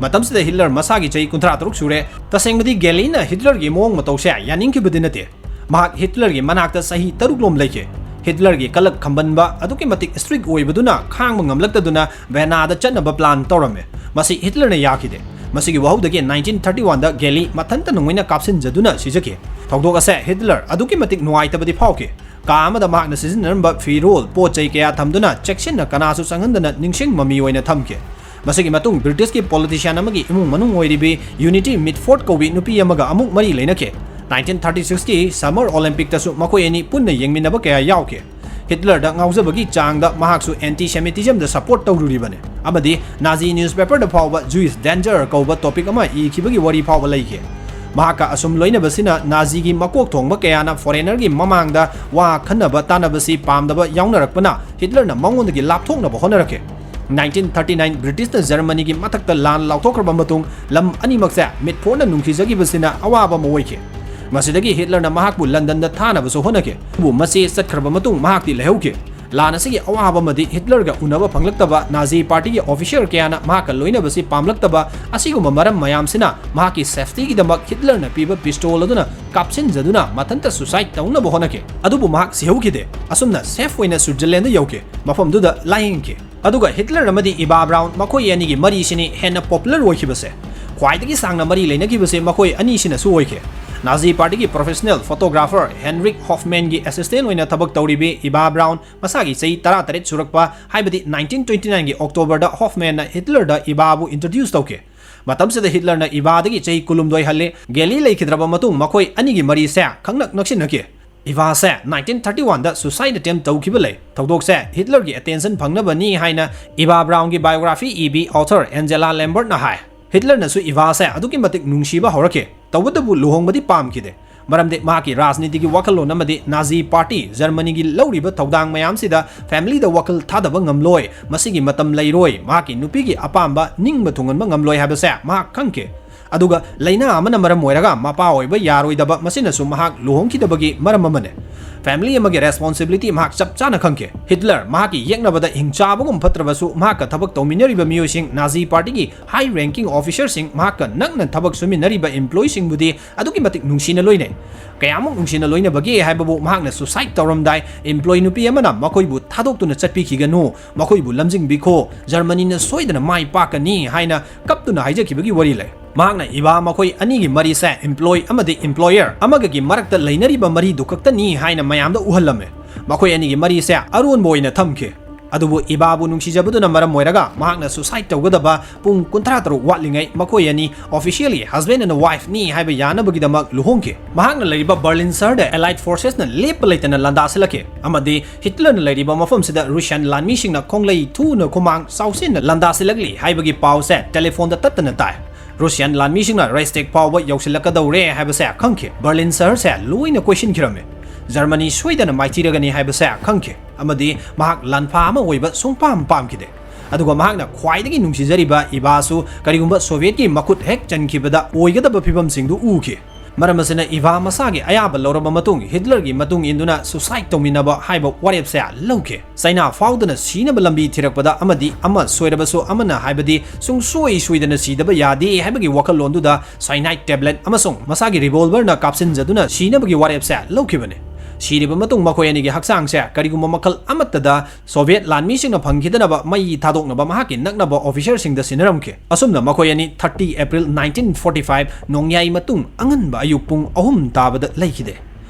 ꯃꯇꯝꯁꯤꯗ ꯍꯤꯠꯂꯔ ꯃꯁꯥꯒꯤ ꯆꯍꯤ ꯀꯨꯟꯊ꯭ꯔꯥ ꯇꯔꯨꯛ ꯁꯨꯔꯦ꯫ ꯇꯁꯦꯡꯕꯗꯤ ꯒꯦꯂꯤꯅ ꯍꯤꯠꯂꯔꯒꯤ ꯃꯑꯣꯡ ꯃꯇꯧꯁꯦ ꯌꯥꯅꯤꯡꯈꯤꯕꯗꯤ ꯅꯠꯇꯦ꯫ ꯃꯍꯥꯛ ꯍꯤꯠꯂꯔꯒꯤ ꯃꯅꯥꯛꯇ ꯆꯍꯤ ꯇꯔꯨꯛ ꯂꯣꯝ ꯂꯩꯈꯤ꯫ ꯍꯤꯠꯂꯔꯒꯤ ꯀꯂꯛ ꯈꯝꯕꯟꯕ ꯑꯗꯨꯛꯀꯤ ꯃꯇꯤꯛ ꯁ꯭ꯇ꯭ꯔꯤꯛ ꯑꯣꯏꯕꯗꯨꯅ ꯈꯥꯡꯕ ꯉꯝꯂꯛꯇꯗꯨꯅ ꯚꯦꯅꯥꯗ ꯆꯠꯅꯕ ꯄ꯭ꯂꯥꯟ ꯇꯧꯔꯝꯃꯤ꯫ ꯃꯁꯤ ꯍꯤꯠꯂꯔꯅ ꯌꯥꯈꯤꯗꯦ꯫ ꯃꯁꯤꯒꯤ ꯋꯥꯍꯧꯗꯒꯤ ꯅꯥꯏꯟꯇꯤꯟ ꯊꯥꯔꯇꯤ ꯋꯥꯟꯗ ꯒꯦꯂꯤ ꯃꯊꯟꯇ ꯅꯨꯡꯉꯩꯅ ꯀꯥꯞꯁꯤꯟꯖꯗꯨꯅ ꯁꯤꯖꯈꯤ꯫ ꯊꯧꯗꯣꯛ ꯑꯁꯦ ꯍꯤꯠꯂꯔ ꯑꯗꯨꯛꯀꯤ ꯃꯇꯤꯛ ꯅꯨꯡꯉꯥꯏꯇꯕꯗꯤ ꯐꯥꯎꯈꯤ꯫ ꯀꯥ ꯑꯃꯗ ꯃꯍꯥꯛꯅ ꯁꯤꯖꯤꯟꯅꯔꯝꯕ ꯐꯤꯔꯣꯜ, ꯄꯣꯠ ꯆꯩ ꯀꯌꯥ ꯊꯝꯗꯨꯅ ꯆꯦꯛꯁꯤꯟꯅ ꯀꯅꯥꯁꯨ ꯆꯪꯍꯟꯗꯅ ꯅꯤꯡꯁꯤꯡ ꯃꯃꯤ ꯑꯣꯏꯅ ꯊꯝꯈꯤ꯫ ꯃꯁꯤꯒꯤ ꯃꯇꯨꯡ ꯕ꯭ꯔꯤꯇꯤꯁꯀꯤ ꯄꯣꯂꯤꯇꯤꯁꯤꯌꯥꯟ ꯑꯃꯒꯤ ꯏꯃꯨꯡ ꯃꯅꯨꯡ ꯑꯣꯏꯔꯤꯕꯤ ꯌꯨꯅꯤꯇꯤ ꯃꯤꯠꯐꯣꯔꯗ ꯀꯧꯕꯤ ꯅꯨꯄꯤ ꯑꯃꯒ ꯑꯃꯨꯛ ꯃꯔꯤ ꯂꯩꯅꯈꯤ꯫ ꯅꯥꯏꯟꯇꯤꯟ ꯊꯥꯔꯇꯤ ꯁꯤꯛꯁꯀꯤ ꯁꯝꯃꯔ ꯑꯣꯂꯦꯝꯄꯤꯛꯇꯁꯨ ꯃꯈꯣꯏ ꯑꯅꯤ ꯄꯨꯟꯅ ꯌꯦꯡꯃꯤꯟꯅꯕ ꯀꯌꯥ ꯌꯥꯎꯈꯤ꯫ ꯍꯤꯠꯂꯔꯗ ꯉꯥꯎꯖꯕꯒꯤ ꯆꯥꯡꯗ ꯃꯍꯥꯛꯁꯨ ꯑꯦꯟꯇꯤ ꯁꯦꯃꯤꯇꯤꯖꯝꯗ ꯁꯄꯣꯔꯠ ꯇꯧꯔꯨꯔꯤꯕꯅꯤ ꯑꯃꯗꯤ ꯅꯥꯖꯤ ꯅ꯭ꯌꯨꯁꯄꯦꯄꯔꯗ ꯐꯥꯎꯕ ꯖꯨꯏꯁ ꯗꯦꯟꯖꯔ ꯀꯧꯕ ꯇꯣꯄꯤꯛ ꯑꯃ ꯏꯈꯤꯕꯒꯤ ꯋꯥꯔꯤ ꯐꯥꯎꯕ ꯂꯩꯈꯤ꯫ ꯃꯍꯥꯛꯀ ꯑꯁꯨꯝ ꯂꯣꯏꯅꯕꯁꯤꯅ ꯅꯥꯖꯤꯒꯤ ꯃꯀꯣꯛ ꯊꯣꯡꯕ ꯀꯌꯥꯅ ꯐꯣꯔꯦꯅꯔꯒꯤ ꯃꯃꯥꯡꯗ ꯋꯥ ꯈꯟꯅꯕ ꯇꯥꯟꯅꯕꯁꯤ ꯄꯥꯝꯗꯕ ꯌꯥꯎꯅꯔꯛꯄꯅ ꯍꯤꯠꯂꯔꯅ ꯃꯉꯣꯟꯗꯒꯤ ꯂꯥꯞꯊꯣꯛꯅꯕ ꯍꯣꯠꯅꯔꯛꯈꯤ꯫ ꯅꯥꯏꯟꯇꯤꯟ ꯊꯥꯔꯇꯤ ꯅꯥꯏꯟ ꯕ꯭ꯔꯤꯇꯤꯁꯅ ꯖꯔꯃꯅꯤꯒꯤ ꯃꯊꯛꯇ ꯂꯥꯟ ꯂꯥꯎꯊꯣꯛꯈ꯭ꯔꯕ ꯃꯇꯨꯡ ꯂꯝ ꯑꯅꯤꯃꯛꯁꯦ ꯃꯤꯠꯐꯣꯔꯅ ꯅꯨꯡꯁꯤꯖꯈꯤꯕꯁꯤꯅ ꯑꯋꯥꯕ ꯑꯃ ꯑꯣꯏꯈꯤ꯫ ꯃꯁꯤꯗꯒꯤ ꯍꯤꯠꯂꯔꯅ ꯃꯍꯥꯛꯄꯨ ꯂꯟꯗꯟꯗ ꯊꯥꯅꯕꯁꯨ ꯍꯣꯠꯅꯈꯤ꯫ ꯑꯗꯨꯕꯨ ꯃꯁꯤ ꯆꯠꯈ꯭ꯔꯕ ꯃꯇꯨꯡ ꯃꯍꯥꯛꯇꯤ ꯂꯩꯍꯧꯈꯤ꯫ ꯂꯥꯟ ꯑꯁꯤꯒꯤ ꯑꯋꯥꯕ ꯑꯃꯗꯤ ꯍꯤꯠꯂꯔꯒ ꯎꯅꯕ ꯐꯪꯂꯛꯇꯕ, ꯅꯥꯖꯤ ꯄꯥꯔꯇꯤꯒꯤ ꯑꯣꯐꯤꯁꯤꯌꯔ ꯀꯌꯥꯅ ꯃꯍꯥꯛꯀ ꯂꯣꯏꯅꯕꯁꯤ ꯄꯥꯝꯂꯛꯇꯕ ꯑꯁꯤꯒꯨꯝꯕ ꯃꯔꯝ ꯃꯌꯥꯝꯁꯤꯅ ꯃꯍꯥꯛꯀꯤ ꯁꯦꯐꯇꯤꯒꯤꯗꯃꯛ ꯍꯤꯠꯂꯔꯅ ꯄꯤꯕ ꯄꯤꯁꯇꯣꯜ ꯑꯗꯨꯅ ꯀꯥꯞꯁꯤꯟꯖꯗꯨꯅ ꯃꯊꯟꯇ ꯁꯨꯁꯥꯏꯗ ꯇꯧꯅꯕ ꯍꯣꯠꯅꯈꯤ꯫ ꯑꯗꯨꯕꯨ ꯃꯍꯥꯛ ꯁꯤꯍꯧꯈꯤꯗꯦ꯫ ꯑꯁꯨꯝꯅ ꯁꯦꯐ ꯑꯣꯏꯅ ꯁ꯭ꯋꯤꯠꯖꯔꯂꯦꯟꯗ ꯌꯧꯈꯤ꯫ ꯃꯐꯝꯗꯨꯗ ꯂꯥꯌꯦꯡꯈꯤ꯫ ꯑꯗꯨꯒ ꯍꯤꯠꯂꯔ ꯑꯃꯗꯤ ꯏꯚꯥ ꯕ꯭ꯔꯥꯎꯟ ꯃꯈꯣꯏ ꯑꯅꯤꯒꯤ ꯃꯔꯤꯁꯤꯅꯤ ꯍꯦꯟꯅ ꯄꯣꯄꯨꯂꯔ ꯑꯣꯏꯈꯤꯕꯁꯦ꯫ ꯈ꯭ꯋꯥꯏꯗꯒꯤ ꯁꯥꯡꯅ ꯃꯔꯤ ꯂꯩꯅꯈꯤꯕꯁꯦ ꯃꯈꯣꯏ ꯑꯅꯤꯁꯤꯅꯁꯨ ꯑꯣꯏꯈꯤ꯫ ꯅꯥꯖꯤ ꯄꯥꯔꯇꯤꯒꯤ ꯄ꯭ꯔꯣꯐꯦꯁꯅꯦꯜ ꯐꯣꯇꯣꯒ꯭ꯔꯥꯐꯔ ꯍꯦꯟꯔꯤꯛ ꯍꯣꯐꯃꯦꯟꯒꯤ ꯑꯦꯁꯤꯁꯇꯦꯟ ꯑꯣꯏꯅ ꯊꯕꯛ ꯇꯧꯔꯤꯕꯤ ꯏꯚꯥ ꯕ꯭ꯔꯥꯎꯟ ꯃꯁꯥꯒꯤ ꯆꯍꯤ ꯇꯔꯥꯇꯔꯦꯠ ꯁꯨꯔꯛꯄ, ꯍꯥꯏꯕꯗꯤ ꯅꯥꯏꯟꯇꯤꯟ ꯇ꯭ꯋꯦꯟꯇꯤ ꯅꯥꯏꯟꯒꯤ ꯑꯣꯛꯇꯣꯕꯔꯗ ꯍꯣꯐꯃꯦꯟꯅ ꯍꯤꯠꯂꯔꯗ ꯏꯚꯥꯕꯨ ꯏꯟꯇ꯭ꯔꯣꯗ꯭ꯌꯨꯁ ꯇꯧꯈꯤ꯫ ꯃꯇꯝꯁꯤꯗ ꯍꯤꯠꯂꯔꯅ ꯏꯚꯥꯗꯒꯤ ꯆꯍꯤ ꯀꯨꯟꯍꯨꯝꯗꯣꯏ ꯍꯜꯂꯤ꯫ ꯒꯦꯂꯤ ꯂꯩꯈꯤꯗ꯭ꯔꯕ ꯃꯇꯨꯡ ꯃꯈꯣꯏ ꯑꯅꯤꯒꯤ ꯃꯔꯤꯁꯦ ꯈꯪꯅꯛ ꯅꯛꯁꯤꯟꯅꯈꯤ꯫ ꯏꯚꯥꯁꯦ ꯅꯥꯏꯟꯇꯤꯟ ꯊꯥꯔꯇꯤ ꯋꯥꯟꯗ ꯁꯨꯁꯥꯏꯗ ꯑꯦꯇꯦꯝ ꯇꯧꯈꯤꯕ ꯂꯩ꯫ ꯊꯧꯗꯣꯛꯁꯦ ꯍꯤꯠꯂꯔꯒꯤ ꯑꯦꯇꯦꯟꯁꯟ ꯐꯪꯅꯕꯅꯤ ꯍꯥꯏꯅ ꯏꯚꯥ ꯕ꯭ꯔꯥꯎꯟꯒꯤ ꯕꯥꯏꯑꯣꯒ꯭ꯔꯥꯐꯤ ꯏꯕꯤ ꯑꯣꯊꯔ ꯑꯦꯟꯖꯦꯂꯥ ꯂꯦꯝꯕꯔꯠꯅ ꯍꯥꯏ꯫ ꯍꯤꯠꯂꯔꯅꯁꯨ ꯏꯚꯥꯁꯦ ꯑꯗꯨꯛꯀꯤ ꯃꯇꯤꯛ ꯅꯨꯡꯁꯤꯕ ꯍꯧꯔꯛꯈꯤ꯫ ꯇꯧꯕꯇꯕꯨ ꯂꯨꯍꯣꯡꯕꯗꯤ ꯄꯥꯝꯈꯤꯗꯦ꯫ ꯃꯔꯝꯗꯤ ꯃꯍꯥꯛꯀꯤ ꯔꯥꯖꯅꯤꯇꯤꯒꯤ ꯋꯥꯈꯜꯂꯣꯟ ꯑꯃꯗꯤ ꯅꯥꯖꯤ ꯄꯥꯔꯇꯤ ꯖꯔꯃꯅꯤꯒꯤ ꯂꯧꯔꯤꯕ ꯊꯧꯗꯥꯡ ꯃꯌꯥꯝꯁꯤꯗ ꯐꯦꯃꯤꯂꯤꯗ ꯋꯥꯈꯜ ꯊꯥꯗꯕ ꯉꯝꯂꯣꯏ, ꯃꯁꯤꯒꯤ ꯃꯇꯝ ꯂꯩꯔꯣꯏ, ꯃꯍꯥꯛꯀꯤ ꯅꯨꯄꯤꯒꯤ ꯑꯄꯥꯝꯕ ꯅꯤꯡꯕ ꯊꯨꯡꯍꯟꯕ ꯉꯝꯂꯣꯏ ꯍꯥꯏꯕꯁꯦ ꯃꯍꯥꯛ ꯈꯪꯈꯤ꯫ ꯑꯗꯨꯒ ꯂꯥꯏꯅꯥ ꯑꯃꯅ ꯃꯔꯝ ꯑꯣꯏꯔꯒ ꯃꯄꯥ ꯑꯣꯏꯕ ꯌꯥꯔꯣꯏꯗꯕ ꯃꯁꯤꯅꯁꯨ ꯃꯍꯥꯛ ꯂꯨꯍꯣꯡꯈꯤꯗꯕꯒꯤ ꯃꯔꯝ ꯑꯃꯅꯤ꯫ Family ꯑꯃꯒꯤ responsibility ꯃꯍꯥꯛ ꯆꯞ ꯆꯥꯅ ꯈꯪꯈꯤ꯫ ꯍꯤꯠꯂꯔ ꯃꯍꯥꯛꯀꯤ ꯌꯦꯛꯅꯕꯗ ꯍꯤꯡꯆꯥꯕꯒꯨꯝ ꯐꯠꯇ꯭ꯔꯕꯁꯨ, ꯃꯍꯥꯛꯀ ꯊꯕꯛ ꯇꯧꯃꯤꯟꯅꯔꯤꯕ ꯃꯤꯑꯣꯏꯁꯤꯡ, ꯅꯥꯖꯤ ꯄꯥꯔꯇꯤꯒꯤ high ranking officerꯁꯤꯡ, ꯃꯍꯥꯛꯀ ꯅꯛꯅ ꯊꯕꯛ ꯁꯨꯃꯤꯟꯅꯔꯤꯕ employeeꯁꯤꯡꯕꯨꯗꯤ ꯑꯗꯨꯛꯀꯤ ꯃꯇꯤꯛ ꯅꯨꯡꯁꯤꯅ ꯂꯣꯏꯅꯩ꯫ ꯀꯌꯥꯃꯨꯛ ꯅꯨꯡꯁꯤꯅ ꯂꯣꯏꯅꯕꯒꯦ ꯍꯥꯏꯕꯕꯨ, ꯃꯍꯥꯛꯅ suicide ꯇꯧꯔꯝꯗꯥꯏ employee ꯅꯨꯄꯤ ꯑꯃꯅ "ꯃꯈꯣꯏꯕꯨ ꯊꯥꯗꯣꯛꯇꯨꯅ ꯆꯠꯄꯤꯈꯤꯒꯅꯨ, ꯃꯈꯣꯏꯕꯨ ꯂꯝꯖꯤꯡꯕꯤꯈꯣ, ꯖꯔꯃꯅꯤꯅ ꯁꯣꯏꯗꯅ ꯃꯥꯏ ꯄꯥꯛꯀꯅꯤ" ꯍꯥꯏꯅ ꯀꯞꯇꯨꯅ ꯍꯥꯏꯖꯈꯤꯕꯒꯤ ꯋꯥꯔꯤ ꯂꯩ꯫ ꯃꯍꯥꯛꯅ ꯏꯕꯥ ꯃꯈꯣꯏ ꯑꯅꯤꯒꯤ ꯃꯔꯤꯁꯦ employee ꯑꯃꯗꯤ employer ꯑꯃꯒꯒꯤ ꯃꯔꯛꯇ ꯂꯩꯅꯔꯤꯕ ꯃꯔꯤꯗꯨ ꯈꯛꯇꯅꯤ ꯍꯥꯏꯅ ꯃꯌꯥꯝꯗ ꯎꯍꯜꯂꯝꯃꯦ꯫ ꯃꯈꯣꯏ ꯑꯅꯤꯒꯤ ꯃꯔꯤꯁꯦ ꯑꯔꯣꯟꯕ ꯑꯣꯏꯅ ꯊꯝꯈꯤ꯫ ꯑꯗꯨꯕꯨ ꯏꯕꯥꯕꯨ ꯅꯨꯡꯁꯤꯖꯕꯗꯨꯅ ꯃꯔꯝ ꯑꯣꯏꯔꯒ ꯃꯍꯥꯛꯅ suicide ꯇꯧꯒꯗꯕ ꯄꯨꯡ ꯀꯨꯟꯊ꯭ꯔꯥ ꯇꯔꯨꯛ ꯋꯥꯠꯂꯤꯉꯩ ꯃꯈꯣꯏ ꯑꯅꯤ officially husband and wifeꯅꯤ ꯍꯥꯏꯕ ꯌꯥꯅꯕꯒꯤꯗꯃꯛ ꯂꯨꯍꯣꯡꯈꯤ꯫ ꯃꯍꯥꯛꯅ ꯂꯩꯔꯤꯕ ꯕꯔꯂꯤꯟ ꯁꯍꯔꯗ Allied forcesꯅ ꯂꯦꯞꯄ ꯂꯩꯇꯅ ꯂꯥꯟꯗꯥꯁꯤꯜꯂꯛꯈꯤ, ꯑꯃꯗꯤ ꯍꯤꯠꯂꯔꯅ ꯂꯩꯔꯤꯕ ꯃꯐꯝꯁꯤꯗ Russian ꯂꯥꯟꯃꯤꯁꯤꯡꯅ ꯈꯣꯡꯂꯩ ꯊꯨꯅ ꯈꯨꯃꯥꯡ ꯆꯥꯎꯁꯤꯟꯅ ꯂꯥꯟꯗꯥꯁꯤꯜꯂꯛꯂꯤ ꯍꯥꯏꯕꯒꯤ ꯄꯥꯎꯁꯦ telephone ꯇꯠꯇꯅ ꯇꯥꯏ꯫ Russian ꯂꯥꯟꯃꯤꯁꯤꯡꯅ Reichstag ꯐꯥꯎꯕ ꯌꯧꯁꯤꯜꯂꯛꯀꯗꯧꯔꯦ ꯍꯥꯏꯕꯁꯦ ꯈꯪꯈꯤ꯫ ꯕꯔꯂꯤꯟ ꯁꯍꯔꯁꯦ ꯂꯣꯏꯅ ꯀꯣꯏꯁꯤꯟꯈꯤꯔꯝꯃꯤ꯫ ꯖꯔꯃꯅꯤ ꯁꯣꯏꯗꯅ ꯃꯥꯏꯊꯤꯔꯒꯅꯤ ꯍꯥꯏꯕꯁꯦ ꯈꯪꯈꯤ, ꯑꯃꯗꯤ ꯃꯍꯥꯛ ꯂꯥꯟꯐꯥ ꯑꯃ ꯑꯣꯏꯕ ꯁꯨꯡꯄꯥꯝ ꯄꯥꯝꯈꯤꯗꯦ꯫ ꯑꯗꯨꯒ ꯃꯍꯥꯛꯅ ꯈ꯭ꯋꯥꯏꯗꯒꯤ ꯅꯨꯡꯁꯤꯖꯔꯤꯕ ꯏꯕꯥꯁꯨ ꯀꯔꯤꯒꯨꯝꯕ ꯁꯣꯚꯤꯌꯦꯠꯀꯤ ꯃꯈꯨꯠ ꯍꯦꯛ ꯆꯟꯈꯤꯕꯗ ꯑꯣꯏꯒꯗꯕ ꯐꯤꯕꯝꯁꯤꯡꯗꯨ ꯎꯈꯤ꯫ ꯃꯔꯝ ꯑꯁꯤꯅ ꯏꯕꯥ ꯃꯁꯥꯒꯤ ꯑꯌꯥꯕ ꯂꯧꯔꯕ ꯃꯇꯨꯡ ꯍꯤꯠꯂꯔꯒꯤ ꯃꯇꯨꯡ ꯏꯟꯗꯨꯅ suicide ꯇꯧꯃꯤꯟꯅꯕ ꯍꯥꯏꯕ ꯋꯥꯔꯦꯞꯁꯦ ꯂꯧꯈꯤ꯫ ꯆꯩꯅꯥ ꯐꯥꯎꯗꯨꯅ ꯁꯤꯅꯕ ꯂꯝꯕꯤ ꯊꯤꯔꯛꯄꯗ ꯑꯃꯗꯤ ꯑꯃ ꯁꯣꯏꯔꯕꯁꯨ ꯑꯃꯅ, ꯍꯥꯏꯕꯗꯤ ꯁꯨꯡꯁꯣꯏ ꯁꯣꯏꯗꯅ ꯁꯤꯗꯕ ꯌꯥꯗꯦ ꯍꯥꯏꯕꯒꯤ ꯋꯥꯈꯜꯂꯣꯟꯗꯨꯗ cyanide tablet ꯑꯃꯁꯨꯡ ꯃꯁꯥꯒꯤ revolverꯅ ꯀꯥꯞꯁꯤꯟꯖꯗꯨꯅ ꯁꯤꯅꯕꯒꯤ ꯋꯥꯔꯦꯞꯁꯦ ꯂꯧꯈꯤꯕꯅꯤ꯫ ꯁꯤꯔꯕ ꯃꯇꯨꯡ ꯃꯈꯣꯏ ꯑꯅꯤꯒꯤ ꯍꯛꯆꯥꯡꯁꯦ ꯀꯔꯤꯒꯨꯝꯕ ꯃꯈꯜ ꯑꯃꯠꯇꯗ ꯁꯣꯚꯤꯌꯦꯠ ꯂꯥꯟꯃꯤꯁꯤꯡꯅ ꯐꯪꯈꯤꯗꯅꯕ ꯃꯩ ꯊꯥꯗꯣꯛꯅꯕ ꯃꯍꯥꯛꯀꯤ ꯅꯛꯅꯕ officerꯁꯤꯡꯗ ꯁꯤꯟꯅꯔꯝꯈꯤ꯫ ꯑꯁꯨꯝꯅ ꯃꯈꯣꯏ ꯑꯅꯤ thirty April nineteen forty five ꯅꯣꯡꯌꯥꯏ ꯃꯇꯨꯡ ꯑꯉꯟꯕ ꯑꯌꯨꯛ ꯄꯨꯡ ꯑꯍꯨꯝ ꯇꯥꯕꯗ ꯂꯩꯈꯤꯗꯦ꯫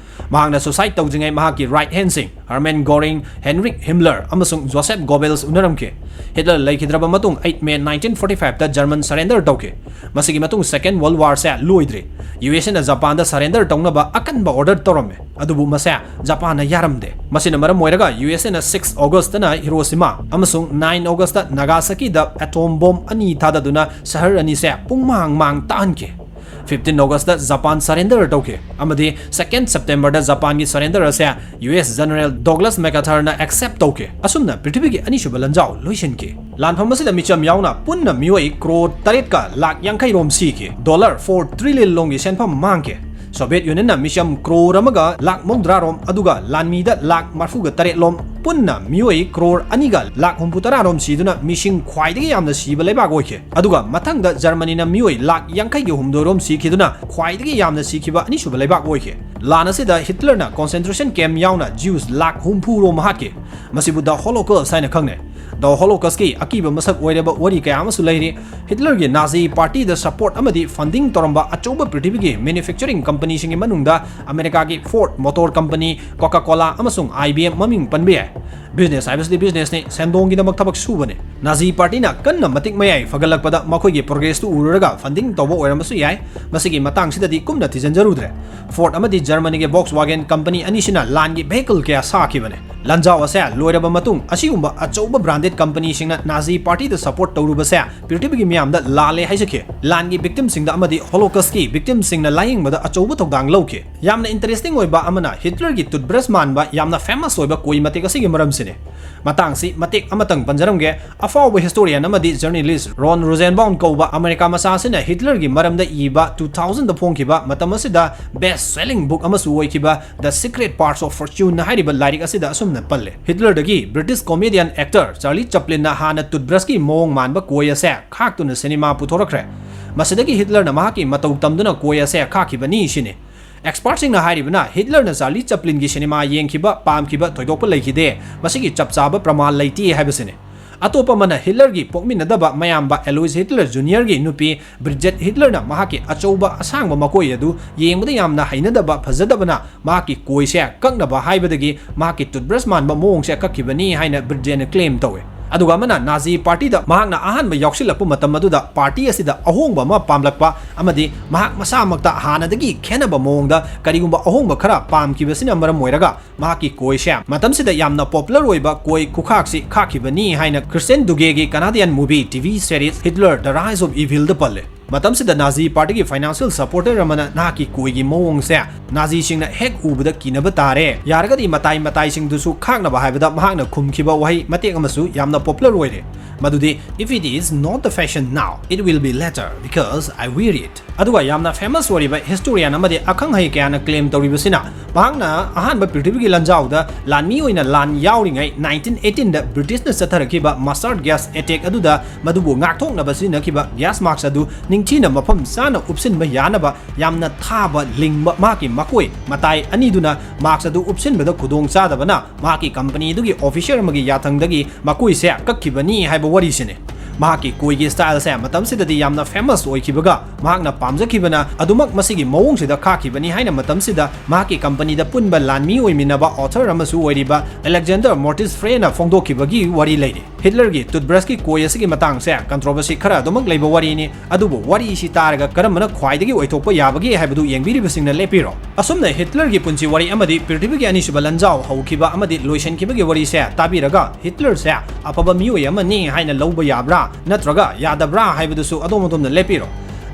ꯃꯍꯥꯛꯅ suicide ꯇꯧꯗ꯭ꯔꯤꯉꯩ ꯃꯍꯥꯛꯀꯤ right handꯁꯤꯡ Hermann Göring, Heinrich Himmler ꯑꯃꯁꯨꯡ Joseph Goebbels ꯎꯅꯔꯝꯈꯤ꯫ ꯍꯤꯠꯂꯔ ꯂꯩꯈꯤꯗ꯭ꯔꯕ ꯃꯇꯨꯡ eight May nineteen forty fiveꯇ German surrender ꯇꯧꯈꯤ꯫ ꯃꯁꯤꯒꯤ ꯃꯇꯨꯡ Second World Warꯁꯦ ꯂꯣꯏꯗ꯭ꯔꯤ꯫ USAꯅ ꯖꯄꯥꯟꯗ surrender ꯇꯧꯅꯕ ꯑꯀꯟꯕ order ꯇꯧꯔꯝꯃꯤ, ꯑꯗꯨꯕꯨ ꯃꯁꯦ ꯖꯄꯥꯟꯅ ꯌꯥꯔꯝꯗꯦ꯫ ꯃꯁꯤꯅ ꯃꯔꯝ ꯑꯣꯏꯔꯒ USAꯅ six Augustꯇꯅ Hiroshima ꯑꯃꯁꯨꯡ nine Augustꯇ Nagasakiꯗ atom bomb ꯑꯅꯤ ꯊꯥꯗꯗꯨꯅ ꯁꯍꯔ ꯑꯅꯤꯁꯦ ꯄꯨꯡꯃꯥꯡ ꯃꯥꯡ ꯇꯥꯍꯟꯈꯤ꯫ Fifteen Augustꯇ ꯖꯄꯥꯟ surrender ꯇꯧꯈꯤ, ꯑꯃꯗꯤ Second Septemberꯗ ꯖꯄꯥꯟꯒꯤ surrender ꯑꯁꯦ US General Douglas MacArthurꯅ accept ꯇꯧꯈꯤ꯫ ꯑꯁꯨꯝꯅ ꯄ꯭ꯔꯤꯊꯤꯕꯤꯒꯤ ꯑꯅꯤꯁꯨꯕ ꯂꯥꯟꯖꯥꯎ ꯂꯣꯏꯁꯤꯟꯈꯤ꯫ ꯂꯥꯟꯐꯝ ꯑꯁꯤꯗ ꯃꯤꯆꯝ ꯌꯥꯎꯅ ꯄꯨꯟꯅ ꯃꯤꯑꯣꯏ crore ꯇꯔꯦꯠꯀ ꯂꯥꯈ ꯌꯥꯡꯈꯩ ꯔꯣꯝ ꯁꯤꯈꯤ꯫ Dollar four trillion ꯂꯣꯝꯒꯤ ꯁꯦꯟꯐꯝ ꯃꯥꯡꯈꯤ꯫ ꯁꯣꯚꯤꯌꯦꯠ ꯌꯨꯅꯤꯌꯟꯅ ꯃꯤꯁꯝ ꯀ꯭ꯔꯣꯔ ꯑꯃꯒ ꯂꯥꯛ ꯃꯧꯗ꯭ꯔꯥꯔꯣꯝ, ꯑꯗꯨꯒ ꯂꯥꯟꯃꯤꯗ ꯂꯥꯛ ꯃꯔꯐꯨꯒ ꯇꯔꯦꯠꯂꯣꯝ, ꯄꯨꯟꯅ ꯃꯤꯑꯣꯏ ꯀ꯭ꯔꯣꯔ ꯑꯅꯤꯒ ꯂꯥꯛ ꯍꯨꯝꯐꯨ ꯇꯔꯥꯔꯣꯝ ꯁꯤꯗꯨꯅ ꯃꯤꯁꯤꯡ ꯈ꯭ꯋꯥꯏꯗꯒꯤ ꯌꯥꯝꯅ ꯁꯤꯕ ꯂꯩꯕꯥꯛ ꯑꯣꯏꯈꯤ꯫ ꯑꯗꯨꯒ ꯃꯊꯪꯗ ꯖꯔꯃꯅꯤꯅ ꯃꯤꯑꯣꯏ ꯂꯥꯛ ꯌꯥꯡꯈꯩꯒꯤ ꯍꯨꯝꯗꯣꯏꯔꯣꯝ ꯁꯤꯈꯤꯗꯨꯅ ꯈ꯭ꯋꯥꯏꯗꯒꯤ ꯌꯥꯝꯅ ꯁꯤꯈꯤꯕ ꯑꯅꯤꯁꯨꯕ ꯂꯩꯕꯥꯛ ꯑꯣꯏꯈꯤ꯫ ꯂꯥꯟ ꯑꯁꯤꯗ ꯍꯤꯠꯂꯔꯅ concentration camp ꯌꯥꯎꯅ Jews ꯂꯥꯛ ꯍꯨꯝꯐꯨꯔꯣꯝ ꯍꯥꯠꯈꯤ꯫ ꯃꯁꯤꯕꯨ The Holocaust ꯍꯥꯏꯅ ꯈꯪꯅꯩ꯫ The Holocaustꯀꯤ ꯑꯀꯤꯕ ꯃꯁꯛ ꯑꯣꯏꯔꯕ ꯋꯥꯔꯤ ꯀꯌꯥ ꯑꯃꯁꯨ ꯂꯩꯔꯤ꯫ ꯍꯤꯠꯂꯔꯒꯤ ꯅꯥꯖꯤ ꯄꯥꯔꯇꯤꯗ support ꯑꯃꯗꯤ funding ꯇꯧꯔꯝꯕ ꯑꯆꯧꯕ ꯄ꯭ꯔꯤꯊꯤꯕꯤꯒꯤ manufacturing companyꯁꯤꯡꯒꯤ ꯃꯅꯨꯡꯗ ꯑꯃꯦꯔꯤꯀꯥꯒꯤ Ford Motor Company, Coca-Cola ꯑꯃꯁꯨꯡ I B M ꯃꯃꯤꯡ ꯄꯟꯕ ꯌꯥꯏ꯫ Business ꯍꯥꯏꯕꯁꯤꯗꯤ businessꯅꯤ, ꯁꯦꯟꯗꯣꯡꯒꯤꯗꯃꯛ ꯊꯕꯛ ꯁꯨꯕꯅꯤ꯫ ꯅꯥꯖꯤ ꯄꯥꯔꯇꯤꯅ ꯀꯟꯅ ꯃꯇꯤꯛ ꯃꯌꯥꯏ ꯐꯒꯠꯂꯛꯄꯗ ꯃꯈꯣꯏꯒꯤ progressꯇꯨ ꯎꯔꯨꯔꯒ funding ꯇꯧꯕ ꯑꯣꯏꯔꯝꯕꯁꯨ ꯌꯥꯏ꯫ ꯃꯁꯤꯒꯤ ꯃꯇꯥꯡꯁꯤꯗꯗꯤ ꯀꯨꯞꯅ ꯊꯤꯖꯤꯟꯖꯔꯨꯗ꯭ꯔꯦ꯫ Ford ꯑꯃꯗꯤ ꯖꯔꯃꯅꯤꯒꯤ Volkswagen company ꯑꯅꯤꯁꯤꯅ ꯂꯥꯟꯒꯤ vehicle ꯀꯌꯥ ꯁꯥꯈꯤꯕꯅꯤ꯫ ꯂꯥꯟꯖꯥꯎ ꯑꯁꯦ ꯂꯣꯏꯔꯕ ꯃꯇꯨꯡ, ꯑꯁꯤꯒꯨꯝꯕ ꯑꯆꯧꯕ branded companyꯁꯤꯡꯅ ꯅꯥꯖꯤ ꯄꯥꯔꯇꯤꯗ support ꯇꯧꯔꯨꯕꯁꯦ ꯄ꯭ꯔꯤꯊꯤꯕꯤꯒꯤ ꯃꯤꯌꯥꯝꯗ ꯂꯥꯜꯂꯦ ꯍꯥꯏꯖꯈꯤ꯫ ꯂꯥꯟꯒꯤ victimꯁꯤꯡꯗ ꯑꯃꯗꯤ Holocaustꯀꯤ victimꯁꯤꯡꯅ ꯂꯥꯌꯦꯡꯕꯗ ꯑꯆꯧꯕ ꯊꯧꯗꯥꯡ ꯂꯧꯈꯤ꯫ ꯌꯥꯝꯅ interesting ꯑꯣꯏꯕ ꯑꯃꯅ ꯍꯤꯠꯂꯔꯒꯤ toothbrush ꯃꯥꯟꯕ ꯌꯥꯝꯅ famous ꯑꯣꯏꯕ ꯀꯣꯏ ꯃꯇꯦꯛ ꯑꯁꯤꯒꯤ ꯃꯔꯝꯁꯤꯅꯤ꯫ ꯃꯇꯥꯡꯁꯤ ꯃꯇꯦꯛ ꯑꯃꯇꯪ ꯄꯟꯖꯔꯝꯒꯦ꯫ ꯑꯐꯥꯎꯕ historian ꯑꯃꯗꯤ journalist Ron Rosenbaum ꯀꯧꯕ ꯑꯃꯦꯔꯤꯀꯥ ꯃꯆꯥ ꯑꯁꯤꯅ ꯍꯤꯠꯂꯔꯒꯤ ꯃꯔꯝꯗ ꯏꯕ two thousandꯗ ꯐꯣꯡꯈꯤꯕ, ꯃꯇꯝ ꯑꯁꯤꯗ best selling book ꯑꯃꯁꯨ ꯑꯣꯏꯈꯤꯕ The Secret Parts of Fortune ꯍꯥꯏꯔꯤꯕ ꯂꯥꯏꯔꯤꯛ ꯑꯁꯤꯗ ꯑꯁꯨꯝꯅ ꯄꯜꯂꯦ: ꯍꯤꯠꯂꯔꯗꯒꯤ British comedian actor Charlie Chaplinꯅ ꯍꯥꯟꯅ toothbrushꯀꯤ ꯃꯑꯣꯡ ꯃꯥꯟꯕ ꯀꯣꯏ ꯑꯁꯦ ꯈꯥꯛꯇꯨꯅ ꯁꯤꯅꯦꯃꯥ ꯄꯨꯊꯣꯔꯛꯈ꯭ꯔꯦ꯫ ꯃꯁꯤꯗꯒꯤ ꯍꯤꯠꯂꯔꯅ ꯃꯍꯥꯛꯀꯤ ꯃꯇꯧ ꯇꯝꯗꯨꯅ ꯀꯣꯏ ꯑꯁꯦ ꯈꯥꯛꯈꯤꯕꯅꯤ ꯁꯤꯅꯤ꯫ Expertꯁꯤꯡꯅ ꯍꯥꯏꯔꯤꯕꯅ ꯍꯤꯠꯂꯔꯅ ꯆꯥꯔꯂꯤ ꯆꯄ꯭ꯂꯤꯟꯒꯤ ꯁꯤꯅꯦꯃꯥ ꯌꯦꯡꯈꯤꯕ, ꯄꯥꯝꯈꯤꯕ ꯊꯣꯏꯗꯣꯛꯄ ꯂꯩꯈꯤꯗꯦ, ꯃꯁꯤꯒꯤ ꯆꯞ ꯆꯥꯕ ꯄ꯭ꯔꯃꯥꯟ ꯂꯩꯇꯦ ꯍꯥꯏꯕꯁꯤꯅꯤ꯫ ꯑꯇꯣꯞꯄ ꯑꯃꯅ ꯍꯤꯠꯂꯔꯒꯤ ꯄꯣꯛꯃꯤꯟꯅꯗꯕ ꯃꯌꯥꯝꯕ Alois Hitler Juniorꯒꯤ ꯅꯨꯄꯤ ꯕ꯭ꯔꯤꯖꯦꯠ ꯍꯤꯠꯂꯔꯅ ꯃꯍꯥꯛꯀꯤ ꯑꯆꯧꯕ ꯑꯁꯥꯡꯕ ꯃꯀꯣꯏ ꯑꯗꯨ ꯌꯦꯡꯕꯗ ꯌꯥꯝꯅ ꯍꯩꯅꯗꯕ, ꯐꯖꯗꯕꯅ ꯃꯍꯥꯛꯀꯤ ꯀꯣꯏꯁꯦ ꯀꯛꯅꯕ ꯍꯥꯏꯕꯗꯒꯤ ꯃꯍꯥꯛꯀꯤ toothbrush ꯃꯥꯟꯕ ꯃꯑꯣꯡꯁꯦ ꯀꯛꯈꯤꯕꯅꯤ ꯍꯥꯏꯅ ꯕ꯭ꯔꯤꯖꯦꯠꯅ claim ꯇꯧꯏ꯫ ꯑꯗꯨꯒ ꯑꯃꯅ ꯅꯥꯖꯤ ꯄꯥꯔꯇꯤꯗ ꯃꯍꯥꯛꯅ ꯑꯍꯥꯟꯕ ꯌꯥꯎꯁꯤꯜꯂꯛꯄ ꯃꯇꯝ ꯑꯗꯨꯗ ꯄꯥꯔꯇꯤ ꯑꯁꯤꯗ ꯑꯍꯣꯡꯕ ꯑꯃ ꯄꯥꯝꯂꯛꯄ ꯑꯃꯗꯤ ꯃꯍꯥꯛ ꯃꯁꯥꯃꯛꯇ ꯍꯥꯟꯅꯗꯒꯤ ꯈꯦꯟꯅꯕ ꯃꯑꯣꯡꯗ ꯀꯔꯤꯒꯨꯝꯕ ꯑꯍꯣꯡꯕ ꯈꯔ ꯄꯥꯝꯈꯤꯕꯁꯤꯅ ꯃꯔꯝ ꯑꯣꯏꯔꯒ ꯃꯍꯥꯛꯀꯤ ꯀꯣꯏꯁꯦ ꯃꯇꯝꯁꯤꯗ ꯌꯥꯝꯅ popular ꯑꯣꯏꯕ ꯀꯣꯏ ꯈꯨꯈꯥꯛꯁꯤ ꯈꯥꯛꯈꯤꯕꯅꯤ ꯍꯥꯏꯅ Christian Duguetꯒꯤ Canadian movie, T V series Hitler: The Rise of Evilꯗ ꯄꯜꯂꯦ꯫ ꯃꯇꯝꯁꯤꯗ ꯅꯥꯖꯤ ꯄꯥꯔꯇꯤꯒꯤ ꯐꯥꯏꯅꯥꯟꯁꯤꯌꯦꯜ ꯁꯄꯣꯔꯇꯔ ꯑꯃꯅ ꯅꯍꯥꯛꯀꯤ ꯀꯣꯏꯒꯤ ꯃꯑꯣꯡꯁꯦ ꯅꯥꯖꯤꯁꯤꯡꯅ ꯍꯦꯛ ꯎꯕꯗ ꯀꯤꯅꯕ ꯇꯥꯔꯦ, ꯌꯥꯔꯒꯗꯤ ꯃꯇꯥꯏ ꯃꯇꯥꯏꯁꯤꯡꯗꯨꯁꯨ ꯈꯥꯛꯅꯕ ꯍꯥꯏꯕꯗ ꯃꯍꯥꯛꯅ ꯈꯨꯝꯈꯤꯕ ꯋꯥꯍꯩ ꯃꯇꯦꯛ ꯑꯃꯁꯨ ꯌꯥꯝꯅ ꯄꯣꯄꯨꯂꯔ ꯑꯣꯏꯔꯦ꯫ ꯃꯗꯨꯗꯤ, "If it is not the fashion now, it will be later because I wear it." ꯑꯗꯨꯒ ꯌꯥꯝꯅ ꯐꯦꯃꯁ ꯑꯣꯏꯔꯤꯕ ꯍꯤꯁꯇꯣꯔꯤꯌꯥꯟ ꯑꯃꯗꯤ ꯑꯈꯪ ꯑꯍꯩ ꯀꯌꯥꯅ ꯀ꯭ꯂꯦꯝ ꯇꯧꯔꯤꯕꯁꯤꯅ, ꯃꯍꯥꯛꯅ ꯑꯍꯥꯟꯕ ꯄ꯭ꯔꯤꯊꯤꯕꯤꯒꯤ ꯂꯥꯟꯖꯥꯎꯗ ꯂꯥꯟꯃꯤ ꯑꯣꯏꯅ ꯂꯥꯟ ꯌꯥꯎꯔꯤꯉꯩ ꯅꯥꯏꯟꯇꯤꯟ ꯑꯩꯠꯇꯤꯟꯗ ꯕ꯭ꯔꯤꯇꯤꯁꯅ ꯆꯠꯊꯔꯛꯈꯤꯕ ꯃꯁꯇꯥꯔꯗ ꯒ꯭ꯌꯥꯁ ꯑꯦꯇꯦꯛ ꯑꯗꯨꯗ ꯃꯗꯨꯕꯨ ꯉꯥꯛꯊꯣꯛꯅꯕ ꯁꯤꯖꯤꯟꯅꯈꯤꯕ ꯒ꯭ꯌꯥꯁ ꯃꯥꯛꯁ ꯑꯗꯨ ꯅꯤꯡꯊꯤꯅ ꯃꯐꯝ ꯆꯥꯅ ꯎꯞꯁꯤꯟꯕ ꯌꯥꯅꯕ ꯌꯥꯝꯅ ꯊꯥꯕ ꯂꯤꯡꯕ ꯃꯍꯥꯛꯀꯤ ꯃꯀꯣꯏ ꯃꯇꯥꯏ ꯑꯅꯤꯗꯨꯅ ꯃꯥꯛꯁ ꯑꯗꯨ ꯎꯞꯁꯤꯟꯕꯗ ꯈꯨꯗꯣꯡ ꯆꯥꯗꯕꯅ ꯃꯍꯥꯛꯀꯤ ꯀꯝꯄꯅꯤꯗꯨꯒꯤ ꯑꯣꯐꯤꯁꯔ ꯑꯃꯒꯤ ꯌꯥꯊꯪꯗꯒꯤ ꯃꯀꯣꯏꯁꯦ ꯀꯛꯈꯤꯕꯅꯤ ꯍꯥꯏꯕ ꯋꯥꯔꯤꯁꯤꯅꯤ꯫ ꯃꯍꯥꯛꯀꯤ ꯀꯣꯏꯒꯤ ꯁ꯭ꯇꯥꯏꯜꯁꯦ ꯃꯇꯝꯁꯤꯗꯗꯤ ꯌꯥꯝꯅ ꯐꯦꯃꯁ ꯑꯣꯏꯈꯤꯕꯒ ꯃꯍꯥꯛꯅ ꯄꯥꯝꯖꯈꯤꯕꯅ ꯑꯗꯨꯃꯛ ꯃꯁꯤꯒꯤ ꯃꯑꯣꯡꯁꯤꯗ ꯈꯥꯛꯈꯤꯕꯅꯤ ꯍꯥꯏꯅ ꯃꯇꯝꯁꯤꯗ ꯃꯍꯥꯛꯀꯤ ꯀꯝꯄꯅꯤꯗ ꯄꯨꯟꯕ ꯂꯥꯟꯃꯤ ꯑꯣꯏꯃꯤꯟꯅꯕ ꯑꯣꯊꯔ ꯑꯃꯁꯨ ꯑꯣꯏꯔꯤꯕ ꯑꯂꯦꯛꯖꯦꯟꯗꯔ ꯃꯣꯔꯇꯤꯁ ꯐ꯭ꯔꯦꯅ ꯐꯣꯡꯗꯣꯛꯈꯤꯕꯒꯤ ꯋꯥꯔꯤ ꯂꯩꯔꯤ꯫ ꯍꯤꯠꯂꯔꯒꯤ ꯇꯨꯠꯕ꯭ꯔꯁꯀꯤ ꯀꯣꯏ ꯑꯁꯤꯒꯤ ꯃꯇꯥꯡꯁꯦ ꯀꯟꯇ꯭ꯔꯣꯚꯔꯁꯤ ꯈꯔ ꯑꯗꯨꯃꯛ ꯂꯩꯕ ꯋꯥꯔꯤꯅꯤ, ꯑꯗꯨꯕꯨ ꯋꯥꯔꯤꯁꯤ ꯇꯥꯔꯒ ꯀꯔꯝꯕꯅ ꯈ꯭ꯋꯥꯏꯗꯒꯤ ꯑꯣꯏꯊꯣꯛꯄ ꯌꯥꯕꯒꯦ ꯍꯥꯏꯕꯗꯨ ꯌꯦꯡꯕꯤꯔꯤꯕꯁꯤꯡꯅ ꯂꯦꯞꯄꯤꯔꯣ꯫ ꯑꯁꯨꯝꯅ ꯍꯤꯠꯂꯔꯒꯤ ꯄꯨꯟꯁꯤ ꯋꯥꯔꯤ ꯑꯃꯗꯤ ꯄ꯭ꯔꯤꯊꯤꯕꯤꯒꯤ ꯑꯅꯤꯁꯨꯕ ꯂꯥꯟꯖꯥꯎ ꯍꯧꯈꯤꯕ ꯑꯃꯗꯤ ꯂꯣꯏꯁꯤꯟꯈꯤꯕꯒꯤ ꯋꯥꯔꯤꯁꯦ ꯇꯥꯕꯤꯔꯒ ꯍꯤꯠꯂꯔꯁꯦ ꯑꯐꯕ ꯃꯤꯑꯣꯏ ꯑꯃꯅꯤ ꯍꯥꯏꯅ ꯂꯧꯕ ꯌꯥꯕ꯭ꯔꯥ ꯅꯠꯇ꯭ꯔꯒ ꯌꯥꯗꯕ꯭ꯔꯥ ꯍꯥꯏꯕꯗꯨꯁꯨ ꯑꯗꯣꯝ ꯑꯗꯣꯝꯅ ꯂꯦꯞꯄꯤꯔꯣ꯫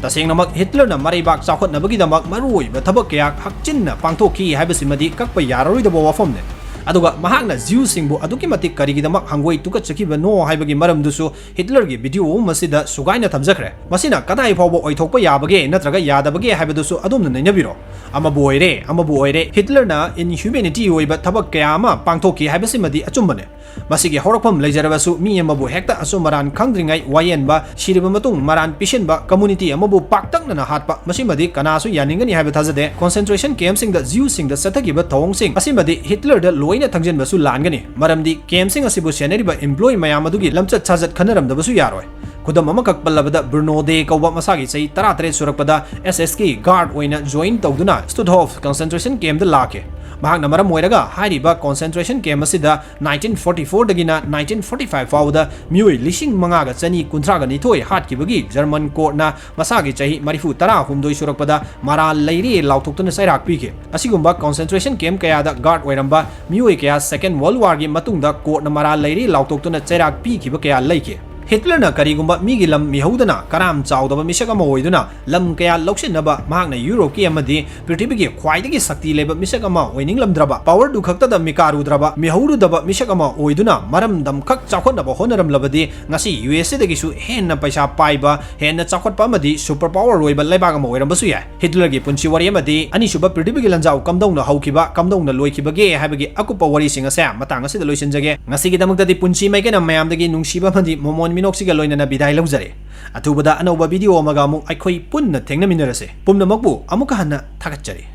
ꯇꯁꯦꯡꯅꯃꯛ ꯍꯤꯠꯂꯔꯅ ꯃꯔꯩꯕꯥꯛ ꯆꯥꯎꯈꯠꯅꯕꯒꯤꯗꯃꯛ ꯃꯔꯨꯑꯣꯏꯕ ꯊꯕꯛ ꯀꯌꯥ ꯍꯛꯆꯤꯟꯅ ꯄꯥꯡꯊꯣꯛꯈꯤ ꯍꯥꯏꯕꯁꯤꯃꯗꯤ ꯀꯛꯄ ꯌꯥꯔꯔꯣꯏꯗꯕ ꯋꯥꯐꯝꯅꯤ꯫ ꯑꯗꯨꯒ ꯃꯍꯥꯛꯅ ꯖ꯭ꯌꯨꯁꯤꯡꯕꯨ ꯑꯗꯨꯛꯀꯤ ꯃꯇꯤꯛ ꯀꯔꯤꯒꯤꯗꯃꯛ ꯍꯪꯒꯣꯏ ꯇꯨꯀꯠꯆꯈꯤꯕꯅꯣ ꯍꯥꯏꯕꯒꯤ ꯃꯔꯝꯗꯨꯁꯨ ꯍꯤꯠꯂꯔꯒꯤ ꯚꯤꯗꯤꯑꯣ ꯑꯃꯁꯤꯗ ꯁꯨꯒꯥꯏꯅ ꯊꯝꯖꯈ꯭ꯔꯦ꯫ ꯃꯁꯤꯅ ꯀꯗꯥꯏ ꯐꯥꯎꯕ ꯑꯣꯏꯊꯣꯛꯄ ꯌꯥꯕꯒꯦ ꯅꯠꯇ꯭ꯔꯒ ꯌꯥꯗꯕꯒꯦ ꯍꯥꯏꯕꯗꯨꯁꯨ ꯑꯗꯣꯝꯅ ꯅꯩꯅꯕꯤꯔꯣ꯫ ꯑꯃꯕꯨ ꯑꯣꯏꯔꯦ, ꯑꯃꯕꯨ ꯑꯣꯏꯔꯦ, ꯍꯤꯠꯂꯔꯅ ꯏꯟꯍ꯭ꯌꯨꯃꯦꯅꯤꯇꯤ ꯑꯣꯏꯕ ꯊꯕꯛ ꯀꯌꯥ ꯑꯃ ꯄꯥꯡꯊꯣꯛꯈꯤ ꯍꯥꯏꯕꯁꯤꯃꯗꯤ ꯑꯆꯨꯝꯕꯅꯦ꯫ ꯃꯁꯤꯒꯤ ꯍꯧꯔꯛꯐꯝ ꯂꯩꯖꯔꯕꯁꯨ ꯃꯤ ꯑꯃꯕꯨ ꯍꯦꯛꯇ ꯑꯆꯨꯝ ꯑꯔꯥꯟ ꯈꯪꯗ꯭ꯔꯤꯉꯩ ꯋꯥꯌꯦꯟꯕ, ꯁꯤꯔꯕ ꯃꯇꯨꯡ ꯃꯔꯥꯟ ꯄꯤꯁꯤꯟꯕ, ꯀꯝꯃꯨꯅꯤꯇꯤ ꯑꯃꯕꯨ ꯄꯥꯛꯇꯛꯅꯅ ꯍꯥꯠꯄ, ꯃꯁꯤꯃꯗꯤ ꯀꯅꯥꯁꯨ ꯌꯥꯅꯤꯡꯒꯅꯤ ꯍꯥꯏꯕ ꯊꯥꯖꯗꯦ꯫ ꯀꯣꯟꯁꯦꯟꯇ꯭ꯔꯦꯁꯟ ꯀꯦꯝꯞꯁꯤꯡꯗ ꯖ꯭ꯌꯨꯁꯤꯡꯗ ꯆꯠꯊꯈꯤꯕ ꯊꯧꯑꯣꯡꯁꯤꯡ ꯑꯁꯤꯃꯗꯤ ꯍꯤꯠꯂꯔꯗ ꯂꯣꯏꯅ ꯊꯪꯖꯤꯟꯕꯁꯨ ꯂꯥꯟꯒꯅꯤ, ꯃꯔꯝꯗꯤ ꯀꯦꯝꯞꯁꯤꯡ ꯑꯁꯤꯕꯨ ꯁꯦꯟꯅꯔꯤꯕ ꯏꯝꯄ꯭ꯂꯣꯌꯤ ꯃꯌꯥꯝ ꯑꯗꯨꯒꯤ ꯂꯝꯆꯠ ꯁꯥꯖꯠ ꯈꯟꯅꯔꯝꯗꯕꯁꯨ ꯌꯥꯔꯣꯏ꯫ ꯈꯨꯗꯝ ꯑꯃꯈꯛ ꯄꯜꯂꯕꯗ, ꯕ꯭ꯔꯨꯅꯣ ꯗꯦ ꯀꯧꯕ ꯃꯁꯥꯒꯤ ꯆꯍꯤ ꯇꯔꯥꯇꯔꯦꯠ ꯁꯨꯔꯛꯄꯗ ꯑꯦꯁ ꯑꯦꯁꯀꯤ ꯒꯥꯔꯗ ꯑꯣꯏꯅ ꯖꯣꯏꯟ ꯇꯧꯗꯨꯅ ꯁ꯭ꯇꯨꯠꯍꯣꯐ ꯀꯟꯁꯦꯟꯇ꯭ꯔꯦꯁꯟ ꯀꯦꯝꯞꯇ ꯂꯥꯛꯈꯤ꯫ ꯃꯍꯥꯛꯅ ꯃꯔꯝ ꯑꯣꯏꯔꯒ ꯍꯥꯏꯔꯤꯕ ꯀꯣꯟꯁꯦꯟꯇ꯭ꯔꯦꯁꯟ ꯀꯦꯝꯞ ꯑꯁꯤꯗ ꯅꯥꯏꯟꯇꯤꯟ ꯐꯣꯔꯇꯤ ꯐꯣꯔꯗꯒꯤꯅ ꯅꯥꯏꯟꯇꯤꯟ ꯐꯣꯔꯇꯤ ꯐꯥꯏꯚ ꯐꯥꯎꯕꯗ ꯃꯤꯑꯣꯏ ꯂꯤꯁꯤꯡ ꯃꯉꯥꯒ ꯆꯅꯤ ꯀꯨꯟꯊ꯭ꯔꯥꯒ ꯅꯤꯊꯣꯏ ꯍꯥꯠꯈꯤꯕꯒꯤ ꯖꯔꯃꯟ ꯀꯣꯔꯠꯅ ꯃꯁꯥꯒꯤ ꯆꯍꯤ ꯃꯔꯤꯐꯨ ꯇꯔꯥꯍꯨꯝꯗꯣꯏ ꯁꯨꯔꯛꯄꯗ ꯃꯔꯥꯜ ꯂꯩꯔꯦ ꯂꯥꯎꯊꯣꯛꯇꯨꯅ ꯆꯩꯔꯥꯛ ꯄꯤꯈꯤ꯫ ꯑꯁꯤꯒꯨꯝꯕ ꯀꯣꯟꯁꯦꯟꯇ꯭ꯔꯦꯁꯟ ꯀꯦꯝꯞ ꯀꯌꯥꯗ ꯒꯥꯔꯗ ꯑꯣꯏꯔꯝꯕ ꯃꯤꯑꯣꯏ ꯀꯌꯥ ꯁꯦꯀꯦꯟ ꯋꯥꯔꯜꯗ ꯋꯥꯔꯒꯤ ꯃꯇꯨꯡꯗ ꯀꯣꯔꯠꯅ ꯃꯔꯥꯜ ꯂꯩꯔꯦ ꯂꯥꯎꯊꯣꯛꯇꯨꯅ ꯆꯩꯔꯥꯛ ꯄꯤꯈꯤꯕ ꯀꯌꯥ ꯂꯩꯈꯤ꯫ ꯍꯤꯠꯂꯔꯅ ꯀꯔꯤꯒꯨꯝꯕ ꯃꯤꯒꯤ ꯂꯝ ꯃꯤꯍꯧꯗꯅ ꯀꯔꯥꯝ ꯆꯥꯎꯗꯕ ꯃꯤꯁꯛ ꯑꯃ ꯑꯣꯏꯗꯨꯅ ꯂꯝ ꯀꯌꯥ ꯂꯧꯁꯤꯟꯅꯕ ꯃꯍꯥꯛꯅ ꯌꯨꯔꯣꯞꯀꯤ ꯑꯃꯗꯤ ꯄ꯭ꯔꯤꯊꯤꯕꯤꯒꯤ ꯈ꯭ꯋꯥꯏꯗꯒꯤ ꯁꯛꯇꯤ ꯂꯩꯕ ꯃꯤꯁꯛ ꯑꯃ ꯑꯣꯏꯅꯤꯡꯂꯝꯗ꯭ꯔꯕ, ꯄꯥꯋꯔꯗꯨ ꯈꯛꯇꯗ ꯃꯤꯀꯥꯔꯨꯗ꯭ꯔꯕ, ꯃꯤꯍꯧꯔꯨꯗꯕ ꯃꯤꯁꯛ ꯑꯃ ꯑꯣꯏꯗꯨꯅ ꯃꯔꯝꯗꯝ ꯈꯛ ꯆꯥꯎꯈꯠꯅꯕ ꯍꯣꯠꯅꯔꯝꯂꯕꯗꯤ ꯉꯁꯤ ꯌꯨ ꯑꯦꯁ ꯑꯦꯗꯒꯤꯁꯨ ꯍꯦꯟꯅ ꯄꯩꯁꯥ ꯄꯥꯏꯕ, ꯍꯦꯟꯅ ꯆꯥꯎꯈꯠꯄ ꯑꯃꯗꯤ ꯁꯨꯄꯔ ꯄꯥꯋꯔ ꯑꯣꯏꯕ ꯂꯩꯕꯥꯛ ꯑꯃ ꯑꯣꯏꯔꯝꯕꯁꯨ ꯌꯥꯏ꯫ ꯍꯤꯠꯂꯔꯒꯤ ꯄꯨꯟꯁꯤ ꯋꯥꯔꯤ ꯑꯃꯗꯤ ꯑꯅꯤꯁꯨꯕ ꯄ꯭ꯔꯤꯊꯤꯕꯤꯒꯤ ꯂꯥꯟꯖꯥꯎ ꯀꯝꯗꯧꯅ ꯍꯧꯈꯤꯕ, ꯀꯝꯗꯧꯅ ꯂꯣꯏꯈꯤꯕꯒꯦ ꯍꯥꯏꯕꯒꯤ ꯑꯀꯨꯞꯄ ꯋꯥꯔꯤꯁꯤꯡ ꯑꯁꯦ ꯃꯇꯥꯡ ꯑꯁꯤꯗ ꯂꯣꯏꯁꯤꯟꯖꯒꯦ꯫ ꯉꯁꯤꯒꯤꯗꯃꯛꯇꯗꯤ ꯄꯨꯟꯁꯤ ꯃꯥꯏꯀꯩꯅ ꯃꯌꯥꯝꯗꯒꯤ ꯅꯨꯡꯁꯤꯕ ꯑꯃꯗꯤ ꯃꯣꯃꯣꯟ ꯃꯤꯅꯣꯛꯁꯤꯒ ꯂꯣꯏꯅꯅ ꯕꯤꯗꯥꯏ ꯂꯧꯖꯔꯦ꯫ ꯑꯊꯨꯕꯗ ꯑꯅꯧꯕ ꯚꯤꯗꯤꯑꯣ ꯑꯃꯒ ꯑꯃꯨꯛ ꯑꯩꯈꯣꯏ ꯄꯨꯟꯅ ꯊꯦꯡꯅꯃꯤꯟꯅꯔꯁꯦ꯫ ꯄꯨꯝꯅꯃꯛꯄꯨ ꯑꯃꯨꯛꯀ ꯍꯟꯅ ꯊꯥꯒꯠꯆꯔꯤ꯫